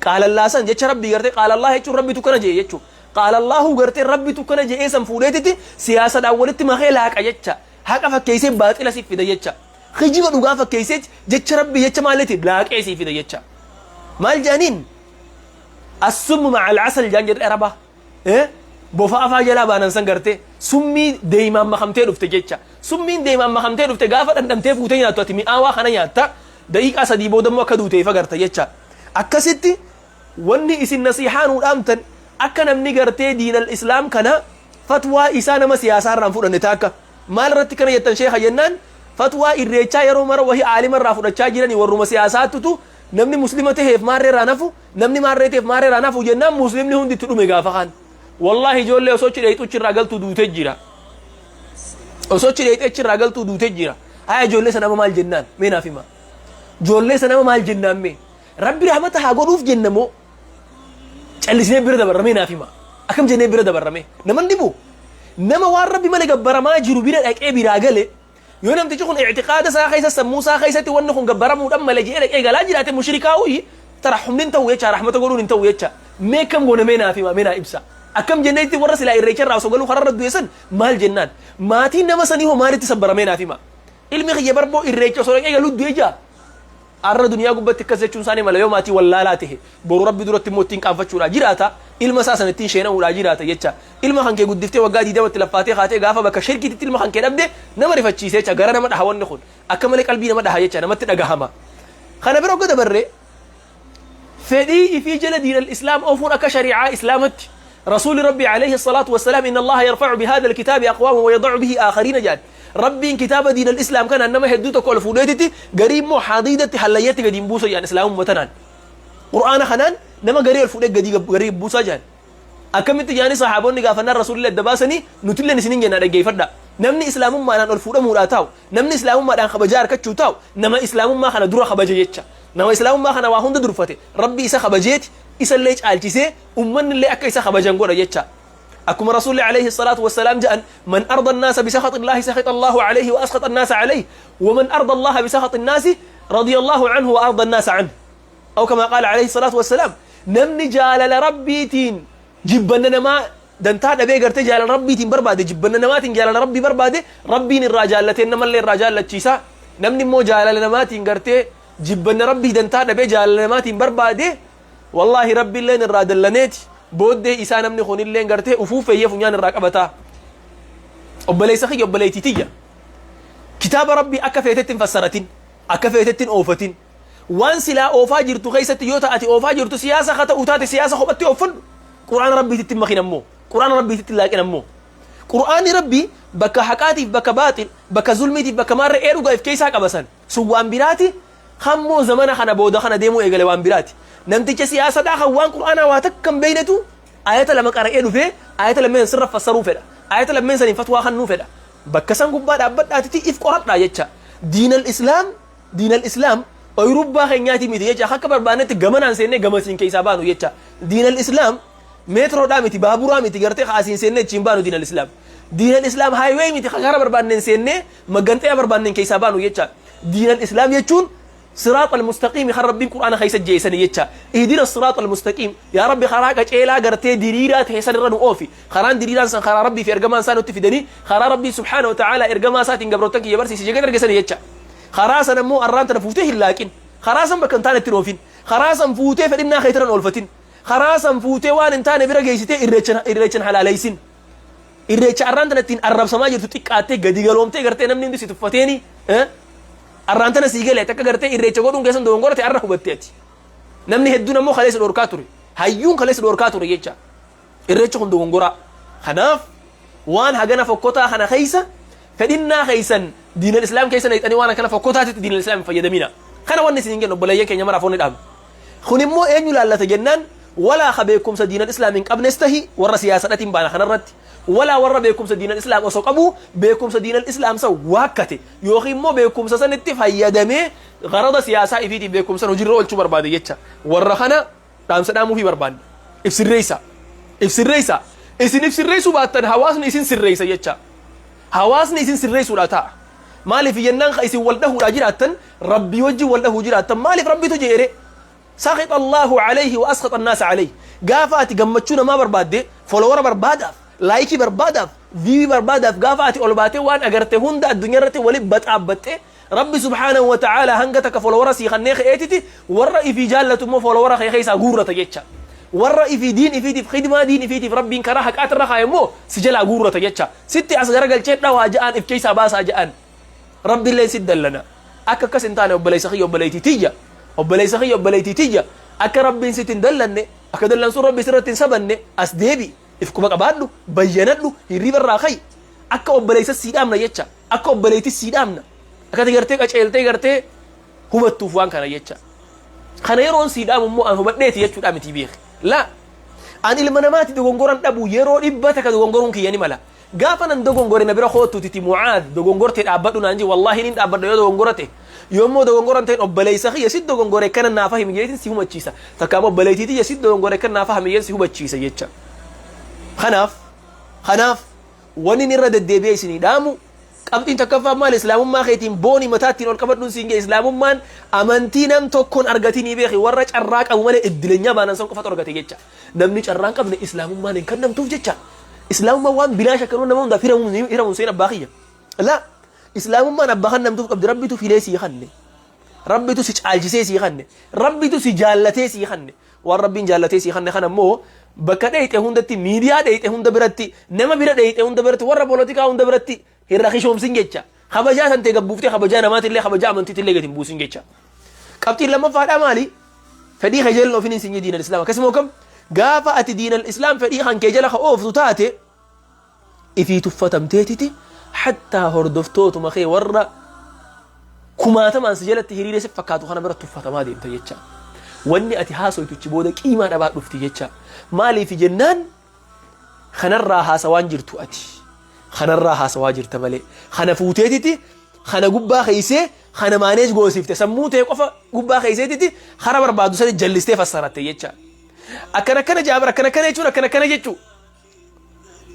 S1: Qaalallaa san, jecha Rabbii gartee, qaalallaa jechuun Rabbitu kana jee jechuudha. Qaalallaahu gartee Rabbitu kana je'ee san fuudheetiti siyaasadhaan walitti makee laaqa jecha. Haqa fakkeessee baaxila siif fida jecha. Kijiba dhugaa fakkeessee, jecha Rabbii jecha maaliiti laaqee siif fida jecha. Maal jedhaniin? "Assummu ma'al asal" jaan jedhe Arabaa. Bofa afaa jalaa baanan san gartee summii deemaan makamtee dhufte jecha. Summiin deemaan makamtee dhufte gaafa dhandhamtee fuutee nyaattu ati mi'aawaa kana nyaatta. Daqiiqaa 3 booda immoo akka duute ifa garta jecha. Akkasitti wanni isin nasiihaa nuu dhaamtan akka namni gartee diinal Islaam kana fatwaa isaa nama siyaasaa irraan fudhanne taakka. "Maal irratti kana jettan, sheeka?" jennaan, fatwaa Irreechaa yeroo mara wahii aalima irraa fudhachaa jiranii warruma siyaasaattutu namni Muslima taheef maarree irraa nafu, namni maarree ta'eef maarree irraa nafu jennaan, Muslimni hundi itti dhume gaafa kaan. Wallaahi, ijoollee osoo achi dheeyxu irraa galtuu duutee jira. Osoo achi dheeyxee achi irraa galtuu duutee jira. Haa, ijoollee sana maal jennaan? Mee naaf hima. Ijoollee sana maal jennaan mee? Rabbi rahmata haa godhuuf jenna moo callisnee bira dabarra? Mee naaf hima. Akkam jennee bira dabarrame? Naman dhibu. Nama waan Rabbi malee gabbaramaa jiru bira dhaqee biraa gale, yoo namtichi kun i'tiqaada isaa keessa, sammuu isaa keessatti wanni kun gabbaramuudhaan malee jedhee dhaqee galaa jiraate, mushrikaa'uyi tarahumni hin ta'u jecha, rahmata godhuun hin ta'u jecha. Mee akkam goone? Mee naaf hima, mee naa ibsa. Akkam jenneetti warra silaa Irreecha irraa osoo galuu kararra du'e san maal jennaan? Maatiin nama sanii hoo maalitti sabbara? Mee naaf hima. Ilmi kiyya barboo Irreecha osoo dhaqee galuu du'e jaa. Arra duniyaa gubbatti akkas jechuun isaanii mala yoo maatii wallaalaa ta'e, boru Rabbi duratti immoo ittiin qaanfachuudhaa jiraata, ilma isaa san ittiin sheena'uudhaa jiraata jecha. Ilma kan kee guddiftee waggaa 20tti laffaatee kaatee gaafa bakka shirkiitti ilma kan kee dhabde nama rifachiise jecha. Gara nama dhaha wanni kun, akka malee qalbii nama dhaha jecha, namatti dhagahama. Kana bira ogga dabarre, fedhii ifii jala diinal Islaam oofuun akka shari'aa Islaamatti, Rasuuli Rabbi alayhi salaatu wassalaam "Inna Allaha yarfa'u bihadha alkitaabi aqwaama wa yada'u bihi aakhariina" jedhan. Rabbiin kitaaba diinal Islaam kanaan nama hedduu tokko ol fuudheetitti, garii immoo hadiidatti, hallayyatti gadi hin buusa jedhan. Islaamumma tanaan, Qur'aana kanaan nama garii ol fuudhee gadi garii buusaa jedhan. Akkamitti jedhanii sahaabonni gaafannaan, Rasuulillee adda baasanii, nutilleen isinin jenna, dhaggeeffadha. Namni islaamummaadhaan ol fuudhamuudhaa taa'u, namni islaamummaadhaan kabajaa arkachuu taa'u, nama islaamummaa kana dura kabaje jecha. Nama islaamummaa kana waa hunda durfate, Rabbi isa kabajeeti, isallee caalchisee, ummanni illee akka isa kabajan godha jecha. Akkuma Rasuulli alayhi salaatu wassalaam jedhan: "Man arda annaasa bisakhati Allaahi sakhita Allaahu alayhi wa askhata annaasa alayhi, wa man arda Allaaha bisakhati annaasi radiya Allaahu anhu wa arda annaasa anhu." Aw kamaa qaala alayhi salaatu wassalaam. Namni jaalala Rabbiitiin jibbanna namaa dantaa dhabee gartee jaalala Rabbiitiin barbaade, jibbanna namaatiin jaalala Rabbii barbaade, Rabbiin irraa jaallatee namallee irraa jaallachiisa. Namni immoo jaalala namaatiin gartee jibbanna Rabbii dantaa dhabee jaalala namaatiin barbaade, wallaahi Rabbiilleen irraa dallaneeti booddee isaa namni kunilleen gartee ufuu feeyyee funyaan irraa qabataa. Obboleessa kiyya, obboleettii tiyya, kitaaba Rabbii akka feetetti hin fassaratin, akka feetetti hin oofatin. Waan silaa oofaa jirtu keessatti yoo ta'ati oofaa jirtu siyaasa ka ta'u taate, siyaasa kophatti ooffadhu. Qur'aana Rabbiititti hin makin ammoo, Qur'aana Rabbiititti hin laaqin ammoo. Qur'aanni Rabbii bakka haqaatiif, bakka baaxil, bakka zulmiitiif, bakka maarra ee dhugaa if keessaa qabasan sun waan biraati. Kammoo zamana kana booda kana deemuu eegale waan biraati. Namticha siyaasadhaa kan waan Qur'aanaa waa takka hin beeynetu ayata lama qara'ee dhufee ayata lameen sirra fassaruu fedha, ayata lameen saniin fatwaa kannuu fedha. Bakka san gubbaa dhaabbadhaatiti if qoradhaa jecha. Diinal Islaam, diinal Islaam oyrubbaa keenyaatii miti jecha, akka barbaannetti gamanaan seennee gamasiin keessaa baanu jecha. Diinal Islaam meetroodhaa miti, baaburaa miti gartee kaasiin seennee achiin baanu. Diinal Islaam, diinal Islaam highway miti, karaa barbaanneen seennee magganxee barbaanneen keessaa baanu jecha. Diinal Islaam jechuun siraat al-mustaqiim kan Rabbiin Qur'aana keessa jeessani jecha. "Ihdina siraat al-mustaqiim, yaa Rabbi, karaa qaceelaa gartee diriiraa ta'e san irra nu oofi." Karaan diriiraan san karaa Rabbii fi ergamaan isaa nutti fidanii, karaa Rabbii subhaana wa ta'ala ergamaa isaatiin gabrootan kiyya barsiise jedhee argisani jecha. Karaa san ammoo arraan tana fuutee hin laaqin. Karaa san bakka hin taane ittiin oofin. Karaa san fuutee fedhinnaa keetiran oolfatin. Karaa san fuutee waan hin taane bira geessitee irreechan halaaleessin. Irreecha arraan tana ittiin arrabsamaa jirtu xiqqaattee gadi galoomtee gartee namni hundi si tuffateeni arraan tana sii galee takka gartee irreecha godhuun keessan dogongorate arra hubatte ati. Namni hedduun ammoo kaleessa dhorkaa ture. Hayyuun kaleessa dhorkaa ture jecha. Irreecha kun dogongoraa. Kanaaf waan hagana fokkotaa kana keessa fedhinnaa keessan diinal Islaam keessa naqxanii waan akkana fokkotaatitti diinal Islaam hin fayyadamina. Kana wanni isin hin jennu, obboleeyyan keenya maraaf wanni dhaabu. Kun immoo eenyu laallata jennaan, walaa ka beekumsa diinal Islaam hin qabnes tahi warra siyaasadhatiin baana kanarratti, walaa warra beekumsa diinal Islaam osoo qabu beekumsa diinal Islaam san waakkate yookiin immoo beekumsa sanitti fayyadamee garada siyaasaa ifiitiif beekumsa hojiirra oolchuu barbaade jecha. Warra kana dhaamsa dhaamuufii barbaanna. If sirreessa, if sirreessa. Isin if sirreessuu baattan hawaasni isin sirreessa jecha. Hawaasni isin sirreessuudha ta'a. Maaliif jennaan, ka isin wal dhahuudhaa jiraattan Rabbii wajjin wal dhahuu jiraattan. Maaliif Rabbitu jeere: "Sakhita Allahu alayhi wa askhata annaasa alayhi." Gaafa ati gammachuu namaa barbaadde, follower barbaadaaf, like barbaadaaf, view barbaadaaf, gaafa ati ol baatee waan agarte hunda addunyaa irratti waliin baxaabbatte, Rabbi subhaanahu wa ta'ala hanga takka follower sii kannee ka'eetiti warra ifii jaallatu immoo follower kee keessaa guurrata jecha. Warra ifii diin ifiitiif khidmaa diin ifiitiif Rabbiin karaa haqaatirra kaaye immoo si jalaa guurrata jecha. Sitti as garagalchee dhawaa ja'aan, if keessaa baasaa ja'aan, Rabbiillee si dallana. Akka akkas hin taane, obboleessa kiyya, obboleettii tiyya, obboleessa kiyya, obboleettii tiyya, akka Rabbiin sitti hin dallanne, akka dallansuun Rabbi sirratti hin sabanne, as deebi, if quba qabaadhu, bayyanadhu, hirriba irraa ka'i. Akka obboleessa sii dhaamna jecha, akka obboleettii sii dhaamna, akka ati gartee qaceeltee gartee hubattuuf waan kana jecha. Kana yeroon sii dhaamu immoo an hubadheeti jechuudha miti, beeki. Laa, an ilma namaati, dogongoran dhabu. Yeroo 100 dogongoruun kiyya ni mala. Gaafa nan dogongore na bira koottuutiti, "Mucaad, dogongorte, dhaabbadhu," naan ji, wallaahi nin dhaabbadha yoo dogongorate. Yoommoo dogongoran ta'in, "Obboleessa kiyya, si dogongore, kana naa fahimi," jeetin si hubachiisa. Takka ammoo, "Obboleettii tiyya, si dogongore, kana naa fahami," jeen si hubachiisa jecha. Kanaaf wanni irra deddeebi'ee isinii dhaamu qabxiin takkaffaa maal? Islaamummaa keetiin boonii, mataattiin ol qabadhuun siin ga'e. Islaamummaan amantii nam tokkoon argatinii beeki. Warra carraa qabu malee, iddilenyaa baanan san qofatu argate jecha. Namni carraa hin qabne islaamummaan hin kennamtuuf jecha. Islaamummaan waan bilaasha akkanuma nama hundaaf hiramuun seen, abbaa kiyya. Laa, islaamummaan abbaa kan namtuuf qabdi. Rabbitu filee sii kanne, Rabbitu si caalchisee sii kanne, Rabbitu si jaallatee sii kanne. Waan Rabbiin jaallatee sii kanne kana immoo bakka dheeyxe hundatti, miidiyaa dheeyxe hunda biratti, nama bira dheeyxe hunda biratti, warra polotikaa hunda biratti hin rakishoomsin jecha. Kabajaa san ta'e gabbuuftee kabajaa namaatillee, kabajaa amantiitillee gadi hin buusin jecha. Qabxiin lammaffaadhaa maali? Fedhii kee jala ofiin hin sinye diinal Islaam. Akkasuma kam gaafa ati diinal Islaam fedhii kan kee jala ka ooftu taate, ifii tuffatamteetiti hattaa hordoftootuma kee warra kumaatamaan si jalatti hiriiree si fakkaatu kana bira tuffatamaa deemta jecha. Wanni ati haasoytuchi booda qiimaa dhabaa dhufti jecha. Maaliif jennaan, kanarraa haasawaan jirtu ati. Kanarraa haasawaa jirta malee. Kana fuuteetiti kana gubbaa keeysee kana maaneej goosifte, sammuu ta'e qofa gubbaa keeyseetiti kara barbaadu sani jallistee fassaratte jecha. Akkana akkana jaabir, akkana akkana jechuun akkana akkana jechuu.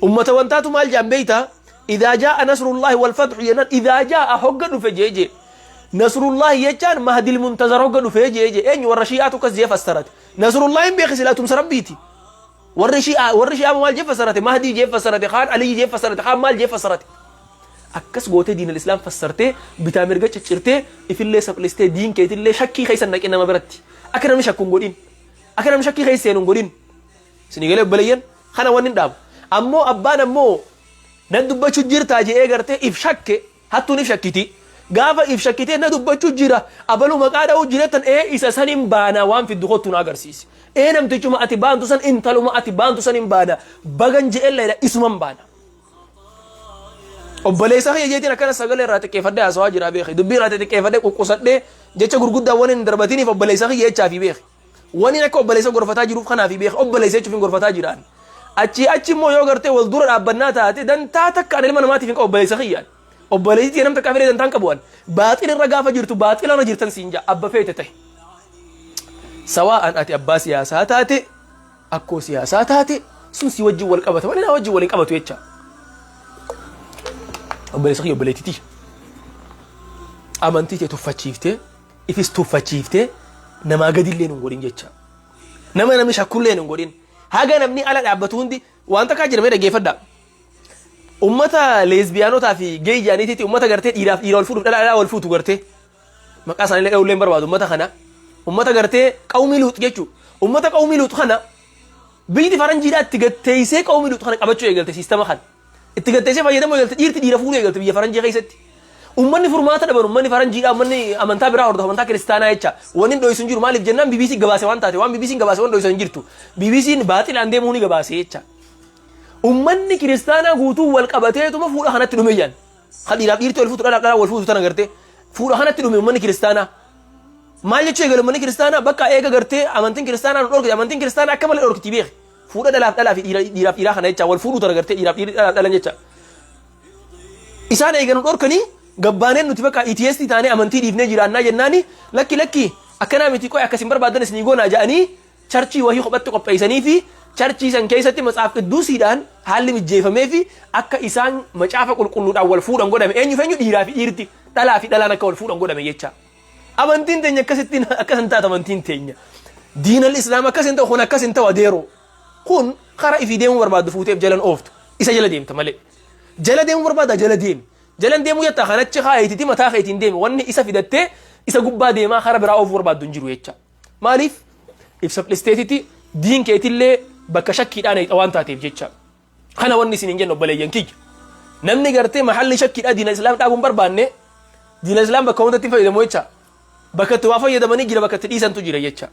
S1: Ummata wantaatu maal jaan beeyta? إذا جاء نصر الله والفتح jennaan, إذا جاء hogga dhufe jee, نصر الله jechaan مهدي المنتظر hogga dhufe jee. Eenyu? Warra Shi'aatu akkas jee fassarate. نصر الله hin beeki, silaa tumsa Rabbiiti. Warri Shi'aa maal jee fassarate? Mahdii jee fassarate, kaan Aliyyi jee fassarate, kaan maal jee fassarate. Akkas gootee diin al-Islaam fassartee, bitaa mirga ciccirtee, ifillee saphlistee, diin keetillee shakkii keessa naqin nama biratti. Akka namni shakku hin godhin, akka namni shakkii keessa seenu hin godhin. Isinii galee, obboleeyyan? Kana wanni hin dhaabu. Ammoo abbaan ammoo na dubbachuu jirtaa je'ee gartee if shakke, hattuun if shakkiti. Gaafa if shakkitee na dubbachuu jira, abaluu maqaa dha'uu jireettan, ee isa san hin baanaa, waan fiddu kottu na agarsiisi. Ee namtichuma ati baantu san, intaluma ati baantu san hin baana, bagan je'ee leedha, isuman baana. Obboleessa kiyya jeetiin akkana sagalee irraa xiqqeeffadhee haasawaa jira beeki. Dubbii irraa xiqqeeffadhee quqqusadhee jecha gurguddaa waan hin darbatiniif obboleessa kiyya jechaa fi beeki. Wani akka obboleessa gorfataa jiruuf kanaaf beeki, obboleessa jechuuf hin gorfataa jiraan. Achi achi immoo yoo gartee wal dura dhaabbannaa taate, dantaa takka ani ilma namaatiif hin qabu obboleessa kiyyaan. Obboleessi nam takka fedhee dantaan qabu an. Baaxil irra gaafa jirtu, baaxila irra jirtan siin jaa, abba feete ta'e. Sawaa'an ati abbaa siyaasaa taate, akkoo siyaasaa taate, sun si wajjin wal qabata malee naa wajjin wal hin qabatu jecha. Obboleessa kiyya, obboleettitii. Amantii tee tuffachiiftee, ifis tuffachiiftee, namaa gadillee hin godhin jecha. Nama namni shakkullee hin godhin. Haga namni ala dhaabbatu hundi waan takkaa jira, mee dhaggeeffadhaa. Ummata leesbiyaanotaa fi gay jaaniitiiti, ummata gartee dhiiraaf dhiira wal fuudhuuf dhalaa dhalaa wal fuutu gartee. Maqaa isaanii dha'uullee hin barbaadu ummata kana. Ummata gartee qawmii Luux jechuudha. Ummata qawmii Luux kana biyyi faranjiidhaa itti gatteessee qawmii Luux kana qabachuu eegalte, siistama kana. Itti gatteessee fayyadamuu eegalte, dhiirti dhiira fuudhuu eegalte biyya faranjii keessatti. Ummanni furmaata dhaban, ummanni faranjiidhaa, ummanni amantaa biraa hordofu, amantaa kiristaanaa jecha, wanni hin dho'isu hin jiru. Maaliif jennaan, BBC gabaase waan taate, waan BBC'n gabaase waan dho'isu hin jirtu. BBC'n baaxilaan deemuu ni gabaase jecha. Ummanni kiristaanaa guutuu wal qabateetuma fuudha kanatti dhume jaan. Kan dhiiraaf dhiirti wal fuutu, dhalaaf dhalaa wal fuutu tana gartee fuudha kanatti dhume ummanni kiristaanaa. Maal jechuu eegale ummanni kiristaanaa? Bakka eega gartee amantiin kiristaanaa nu dhorkite, amantiin kiristaanaa akka malee dhorkiti beeki. Fuudha dhalaaf dhalaa fi dhiiraaf dhiiraa kana jecha, wal fuudhuu tana gartee, dhiiraaf dhiirri, dhalaaf dhalan jecha. Isaan eega nu dhorkanii, gabbaaneen nuti bakka atheist taanee amantii dhiifnee jiraannaa jennaani, lakki lakki, akkanaa miti, qoy akkasin barbaadan isinii goonaa jedhanii church wahii kophatti qopheessanii fi church san keessatti Matsaaf Qidduusiidhaan haalli mijjeeffamee fi akka isaan Macaafa Qulqulluudhaan wal fuudhan godhame. Eenyu feenyu? Dhiiraa fi dhiirti, dhalaa fi dhalaan akka wal fuudhan godhame jecha. Amantiin teenya akkasittiin akkas hin taatu amantiin teenya. Diinal Islaam akkas hin ta'u, kun akkas hin ta'u adeeroo. Kun karaa ifii deemuu barbaaddu fuuteef jalan ooftu, isa jala deemta malee. Jala deemuu barbaada, jala deemi. Jalan deemuu jettaa, kanachi kaayitiiti mataa keetiin deemi, wanni isa fidattee isa gubbaa deemaa karaa biraa oofuu barbaaddu hin jiru jecha. Maaliif? Ibsa filisteetitti diin keetillee bakka shakkiidhaan eexa waan taateef jecha. Kana wanni isin hin jennu, obboleeyyan kiyya. Namni gartee mahalli shakkiidhaa diina Islaam dhaabuun barbaanne, diina Islaam bakka hundatti hin fayyadamu jecha. Bakka itti waa fayyadamanii jira, bakka itti dhiisantu jira jecha.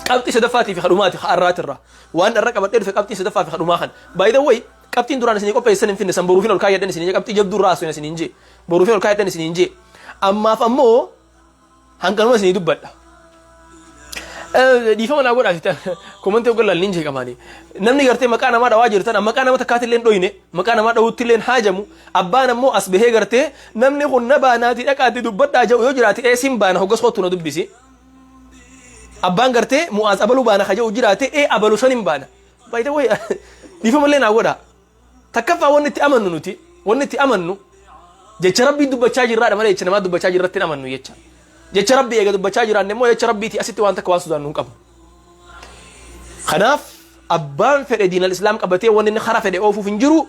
S1: Qabxii sadaffaatii fi kadhumaati har'aatirraa. Waan irra qabadhee dhufe qabxii sadaffaa fi kadhumaa kana. By the way, qabxiin duraan isinii qopheessan hin finne san, boruufin ol kaayyadhan isinii, qabxii jabduu irraa haasofne isiniin jee. Boruufin ol kaayyadhan isiniin jee. Ammaaf ammoo hanqanuma isinii dubbadha. Dhiifama naa godhaa, comment hoggan laalni hin jeeqamaani. Namni gartee maqaa namaa dhawaa jirtan, maqaa nama takkaati illee hin dhoyne, maqaa namaa dhawutti illee haajamu. Abbaan ammoo as bahee gartee namni kun na baanaati dhaqaatti dubbadhaa jedhu yoo jiraate, ee sin baana, hoggas kottu na dubbisi. Abbaan gartee Mu'aaz abaluu baana ka jedhu jiraate, ee abalu san hin baana. By the way, dhiifama illee naa godhaa. Takkaffaa, wanni itti amannu, nuti wanni itti amannu jecha Rabbii dubbachaa jirraadha malee jecha namaa dubbachaa jirratti hin amannu jecha. Jecha Rabbii eega dubbachaa jiraanne immoo jecha Rabbiiti asitti waan takka waan sodaannu hin qabnu. Kanaaf abbaan fedhe diinal Islaam qabatee wanni inni kara fedhe oofuuf hin jiru.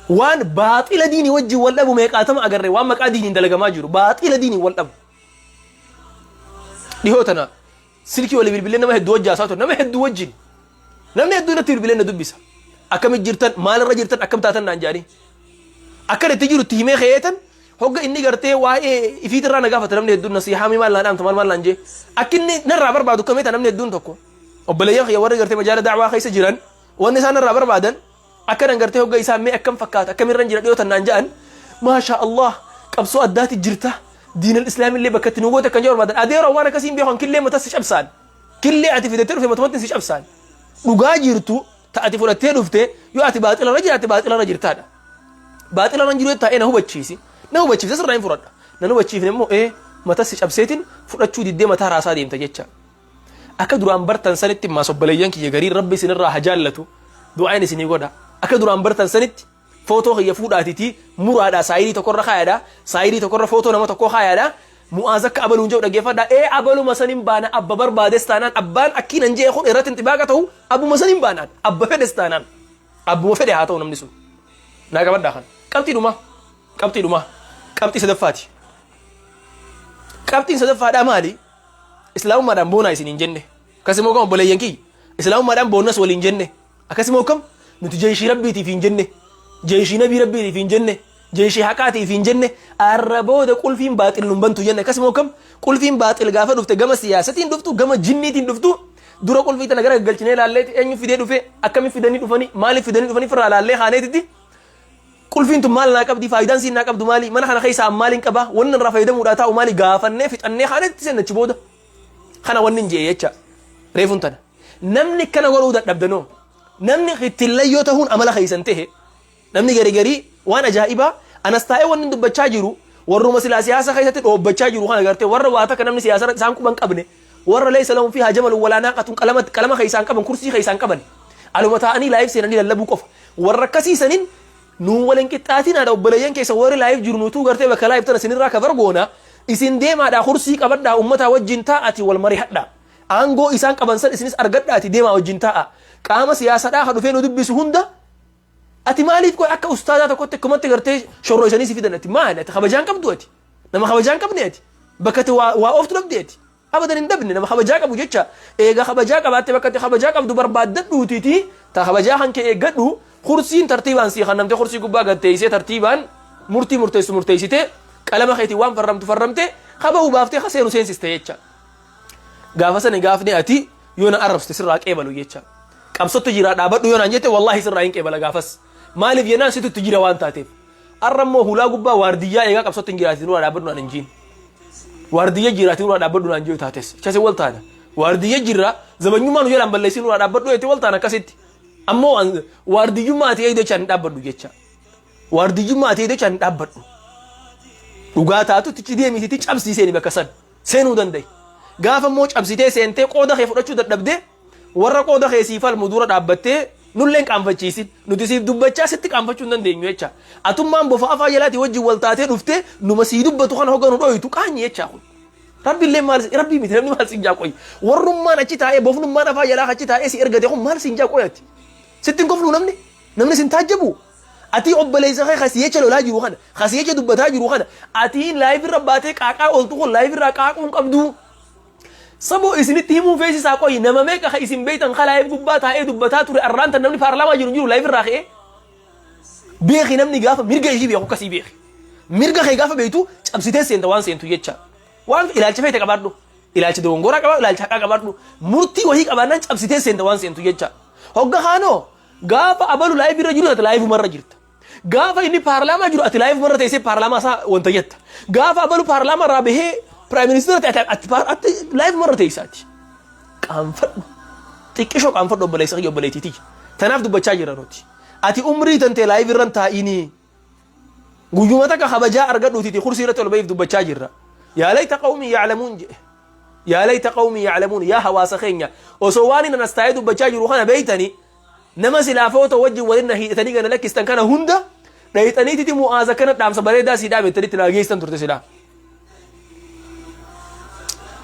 S1: Waan baaxila diinii wajjin wal dhabu meeqaatama agarre, waan maqaa diiniin dalagamaa jiru baaxila diiniin wal dhabu. Dhihoo tana silkii walii bilbilee nama hedduu wajji haasaa ture, nama hedduu wajjin. Namni hedduu natti bilbilee na dubbisa. Akkamit jirtan, maalirra jirtan, akkam taatan naan jedhanii. Akkan itti jiru itti himee ka'eetan, hogga inni gartee waa'ee ifiitirraa na gaafata namni hedduun, nasiihaa maal naan dhaamta, maal maal naan jee. Akki inni narraa barbaadu kameeta namni hedduun tokko. Obboleeyyan kiyya warri gartee majaala da'waa keessa jiran, wanni isaan narraa barbaadan akkanan gartee hogga isaan mee akkam fakkaata, akkamirran jira dhiyootan naan jedhan, maasha Allah, qabsoo addaati jirta, diinal Islaamillee bakka itti nu goote kan jedhu barbaadan. Adeeroo, waan akkasii hin beekan, killee matas si cabsaan, killee ati fidattee dhufe matumatti si cabsaan, dhugaa jirtu. Ta ati fudhattee dhufte yoo ati baaxila irra jiraatte baaxila irra jirtaadha. Baaxila irra hin jiru taa'ee na hubachiisi. Na hubachiifte sirraa hin fudhadha. Na hubachiifne immoo ee mata si cabseetiin fudhachuu diddee mataa raasaa deemta jecha. Akka duraan bartan sanitti maas obboleeyyan kiyya gariin Rabbi isinirraa haa jaallatu du'aayin isinii godha. Akka duraan bartan sanitti footoo kiyya fuudhaatitii muraadhaa saayidii tokkorra kaayaadha. Saayidii tokkorra footoo nama tokkoo kaayaadha. Mu'aaz akka abaluun jedhu dhaggeeffadhaa. Ee abaluma sanin baana abba barbaades taanaan abbaan akkiin an je'e kun irratti inxibaaqa ta'u abbuma sanin baanaan abba fedhes taanaan abbuma fedhe haa ta'u namni sun. Naa qabadhaa kana. Qabxii dhumaa. Qabxii dhumaa. Qabxii sadaffaati. Qabxiin sadaffaadhaa maali? Islaamummaadhaan boonaa isin hin jenne. Akkasimoo kam obboleeyyan kiyya. Islaamummaadhaan boonnas waliin jenne. Akkasimoo kam nuti jeeshii rabbiitiif hin jenne. Jeeshii nabii rabbiitiif hin jenne. Jeeshii haqaatiif hin jenne. Arra booda qulfiin baaxil nun bantu jenne. Akkasimoo kam qulfiin baaxil gaafa dhufte gama siyaasatiin dhuftu gama jinniitiin dhuftu dura qulfii tana gara galchinee laalleeti eenyu fidee dhufe akkami fidanii dhufanii maaliif fidanii dhufanii firraa laallee kaaneetitti Qulfiin tun maal naa qabdi? Faayidaan siin naa qabdu maali? Mana kana keessaa an maaliin qaba? Wanni irraa fayyadamuudhaa taa'u maali? Gaafannee fixannee kaanee itti seenna achi booda. Kana wanni hin je'e jecha. Reefuun tana. Namni akkana godhuu dadhabdanoo. Namni kittillayyoo ta'uun amala keessan ta'e. Namni garii garii waan ajaa'ibaa anas taa'ee wanni dubbachaa jiru warruma silaa siyaasa keessatti dhoobbachaa jiru kana gartee warra waa takka namni siyaasa isaan quban qabne warra laysa lahum fiihaa jamalun walaa naaqatun qalama qalama keessaan qaban kursii keessaan qaban aluma taa'anii live seenanii lallabuu qofa warra akkasii sanin nuu wal hin qixxaatinaadha obboleeyyan keessa warri live jiru nutuu gartee bakka live tana isinirraa cover goona isin deemaadha kursii qabadhaa ummataa wajjin taa'ati wal marihadha aangoo isaan qaban san isinis argadhaati deemaa wajjin taa'a qaama siyaasadhaa ka dhufee nu dubbisu hunda ati maaliif qoy akka ustaadaa tokkotti akkumatti gartee shorroysanii si fidan ati maali ati kabajaan qabdu ati nama kabajaan qabne ati bakka ati waa waa ooftu dhabde ati abadan hin dhabne nama kabajaa qabu jecha eega kabajaa qabaatte bakka ati kabajaa qabdu barbaaddadhuutiiti ta kabajaa kan kee eeggadhu kursiin tartiibaan sii kannamte kursii gubbaa gad teessee tartiibaan murtii murteessu murteessite qalama keetiin waan farramtu farramte kabahu baaftee ka seenu seensiste jecha gaafa sani gaafni ati yoo na arrabsite sirraa qeebalu jecha qabsotti jira dhaabadhu yoo naan jette wallaahi sirraa hin qeebala gaafas maaliif jennaan situ itti jira waan taateef arra immoo hulaa gubbaa waardiyyaa eegaa qabsotti hin jiraatin nurraa dhaabbadhu naan hin jiin waardiyya jiraatin nurraa dhaabbadhu naan jiru taates chase wal taana waardiyya jirra zabanyummaa nu jalaan balleessin nurraa dhaabbadhu jette wal taana akkasitti ammoo waardiyyummaa ati eegdu jechaan hin dhaabbadhu jecha waardiyyummaa ati eegdu jechaan hin dhaabbadhu dhugaa taatu tichi deemisitti cabsiiseeni bakka san seenuu danda'i. Gaafa immoo cabsitee seentee qooda kee fudhachuu dadhabdee warra qooda kee sii falmu dura dhaabbattee nullee hin qaanfachiisin. Nuti siif dubbachaa sitti qaanfachuu hin dandeenyu jecha. Atummaan bofa afaa jalaatii wajjin wal taatee dhuftee numa sii dubbatu kana hogga nu dhoytu qaanyi jecha kun. Rabbiillee maal rabbii miti namni maal siin jaa qoyi. Warrummaan achi taa'ee bofnummaan afaa jalaa achi taa'ee si ergate kun maal siin jaa qoyi ati. Sitti hin kofluu namni? Namni sin taajjabu? Atii obboleessa kee ka si jecha lolaa jiru kana, ka si jecha dubbataa jiru kana, atiin live irra baatee qaaqaa ooltu kun live irraa qaaquu hin qabduu. Saboo isinitti himuu feesisaa qoyi nama meeqa ka isin beektan ka live gubbaa taa'ee dubbataa ture arraan tan namni paarlaamaa jiru hin jiru live irraa ka'ee. Beeki namni gaafa mirga ishii beeku akkasii beeki. Mirga kee gaafa beektu cabsitee seenta waan seentu jecha. Waan ilaalcha feete qabaadhu. Ilaalcha dogongoraa qabaadhu, ilaalcha haqaa qabaadhu. Murtii wahii qabaannaan cabsitee seenta waan seentu jecha. Hogga kaanoo Gaafa abalu live irra jiru ati live marra jirta. Gaafa inni paarlaamaa jiru ati live marra teessee paarlaamaa isaa wanta jetta. Gaafa abalu paarlaamaa irraa bahee prime minister ta'e ati ati live marra teessaati. Qaanfadhu. Xiqqishoo qaanfadhu obboleessa kiyya obboleettii tiyya. Tanaaf dubbachaa jira nuti. Ati umrii tantee live irra hin taa'inii. Guyyuma takka kabajaa argadhuutiiti kursii irratti ol bahiif dubbachaa jirra. Yaa layta qawmii ya'lamuun jedhe. Yaa layta qawmii ya'lamuun yaa hawaasa keenya osoo waan inni as taa'ee dubbachaa jiru kana beeytanii nama silaa footoo wajjin waliin na hiidhatanii gana lakkistan kana hunda dhayxaniititi mu'aaza kana dhaamsa bareedaa sii dhaame jettanitti naa geessan turte silaa.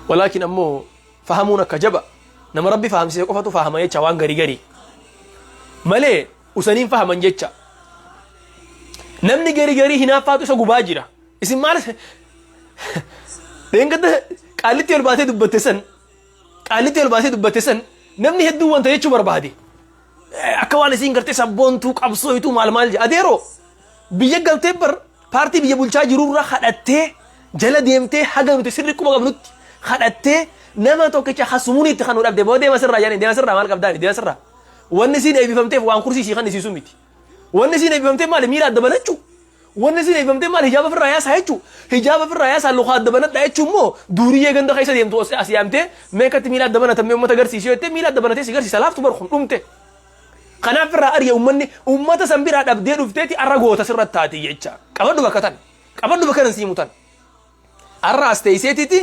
S1: Walaakin ammoo fahamuun akka jaba nama rabbi fahamsiise qofatu fahama jecha waan garii garii malee usaniin fahaman jecha namni garii garii hinaaffaatu isa gubaa jira. Isin maal dheengadda qaallitti ol baatee dubbatte san qaallitti ol baatee dubbatte san namni hedduun wanta jechuu barbaade. Akka waan isiin gartee sabboontuu qabsooytuu maal maal jedha. Adeeroo biyya galtee bar paartii biyya bulchaa jirurra kadhattee jala deemtee haga nuti sirri quba qabnutti kadhattee nama tokkicha hasumuun itti kan nu dhabde boo deema sirraa jedhanii deema sirraa maal qabdaani deema sirraa. Wanni isiin eebbifamteef waan kursii isii kan isiisu miti. Wanni isiin eebbifamteef maali miila adda banachuu. Wanni isin eebbifamtee maal hijaaba ofirraa yaasaa jechuu? Hijaaba ofirraa yaasaa luka adda banadhaa jechuun immoo duuriyyee ganda keessa deemtu as as yaamtee mee akkatti miila adda banatan mee uummata garsiisi yoo jettee miila adda banatee si garsiisa laaftu bar kun dhumte. Kanaaf irraa ari'e ummanni ummata san biraa dhabdee dhufteeti arra goota sirra taati jecha. Qabadhu bakka tan. Qabadhu bakka tan siimu tan. Arra as teesseetiti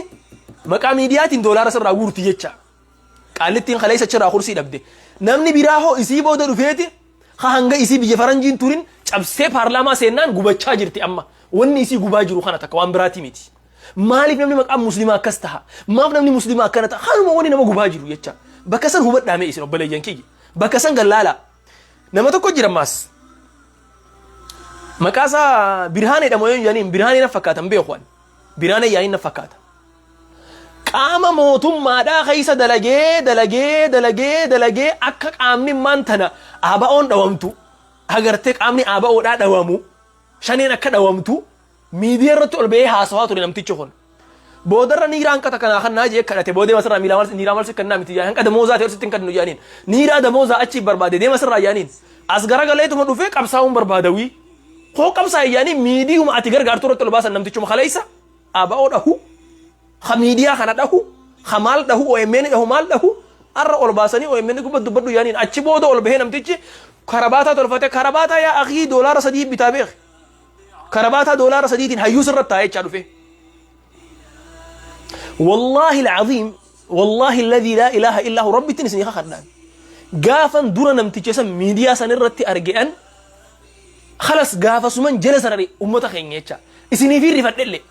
S1: maqaa miidiyaatiin doolaara sirraa guurti jecha. Qaallittiin kaleessa achirraa kursii dhabde. Namni biraa hoo isii booda dhufeeti ka hanga isii biyya faranjiin turin cabsee paarlaamaa seennaan gubachaa jirti amma. Wanni isii gubaa jiru kana takka waan biraatii miti. Maaliif namni maqaan muslimaa akkas taha? Maaf namni muslimaa akkana taha? Kanuma wanni nama gubaa jiru jecha. Bakka san hubadhaa mee isin obboleeyyan kiyya. Bakka san gallaalaa. Nama tokko jira ammaas. Maqaa isaa Birhaanee dha moo eenyu jedhaniin Birhaanee na fakkaata hin beeku ani. Birhaanee yaa'iin na fakkaata. Qaama mootummaadhaa keessa dalagee dalagee dalagee dalagee akka qaamni immaan tana ABO'n dhawamtu agartee qaamni ABOdhaa dhawamu shaneen akka dhawamtu miidiyaa irratti ol ba'ee haasawaa ture namtichi kun. Boodarra niiraa hanqata kanaa kan naa jee kadhate boodee masirraa miilaa malsi niiraa malsi kannaa miti jedhan hanqa damoozaa ta'e sitti hin kadhannu jedhaniin. Niiraa damoozaa achi barbaade deema sirraa jedhaniin. As garagaleetuma dhufee qabsaa'uun barbaadawii. Koo qabsaa'e jedhanii miidiyuma ati gargaartu irratti ol baasan namtichuma kaleessa ABO dhahu ka miidiyaa kana dhahu ka maal dhahu OMN dhahu maal dhahu arra ol baasanii OMN gubba dubbadhu jedhaniin achi booda ol bahee namtichi karabaataa tolfate karabaataa yaa akii $3 bitaa beeki. Karabaataa $3n hayyuu sirra taa'ee jechaa dhufe. Wallaahi alcaziim wallaahi alladhii laa ilaaha illaa hu rabbittiin isinii kakadhaan. Gaafan dura namticha san miidiyaa san irratti arge'an khalas gaafa suman jala sarare ummata keenya jecha. Isiniif rifadhelle.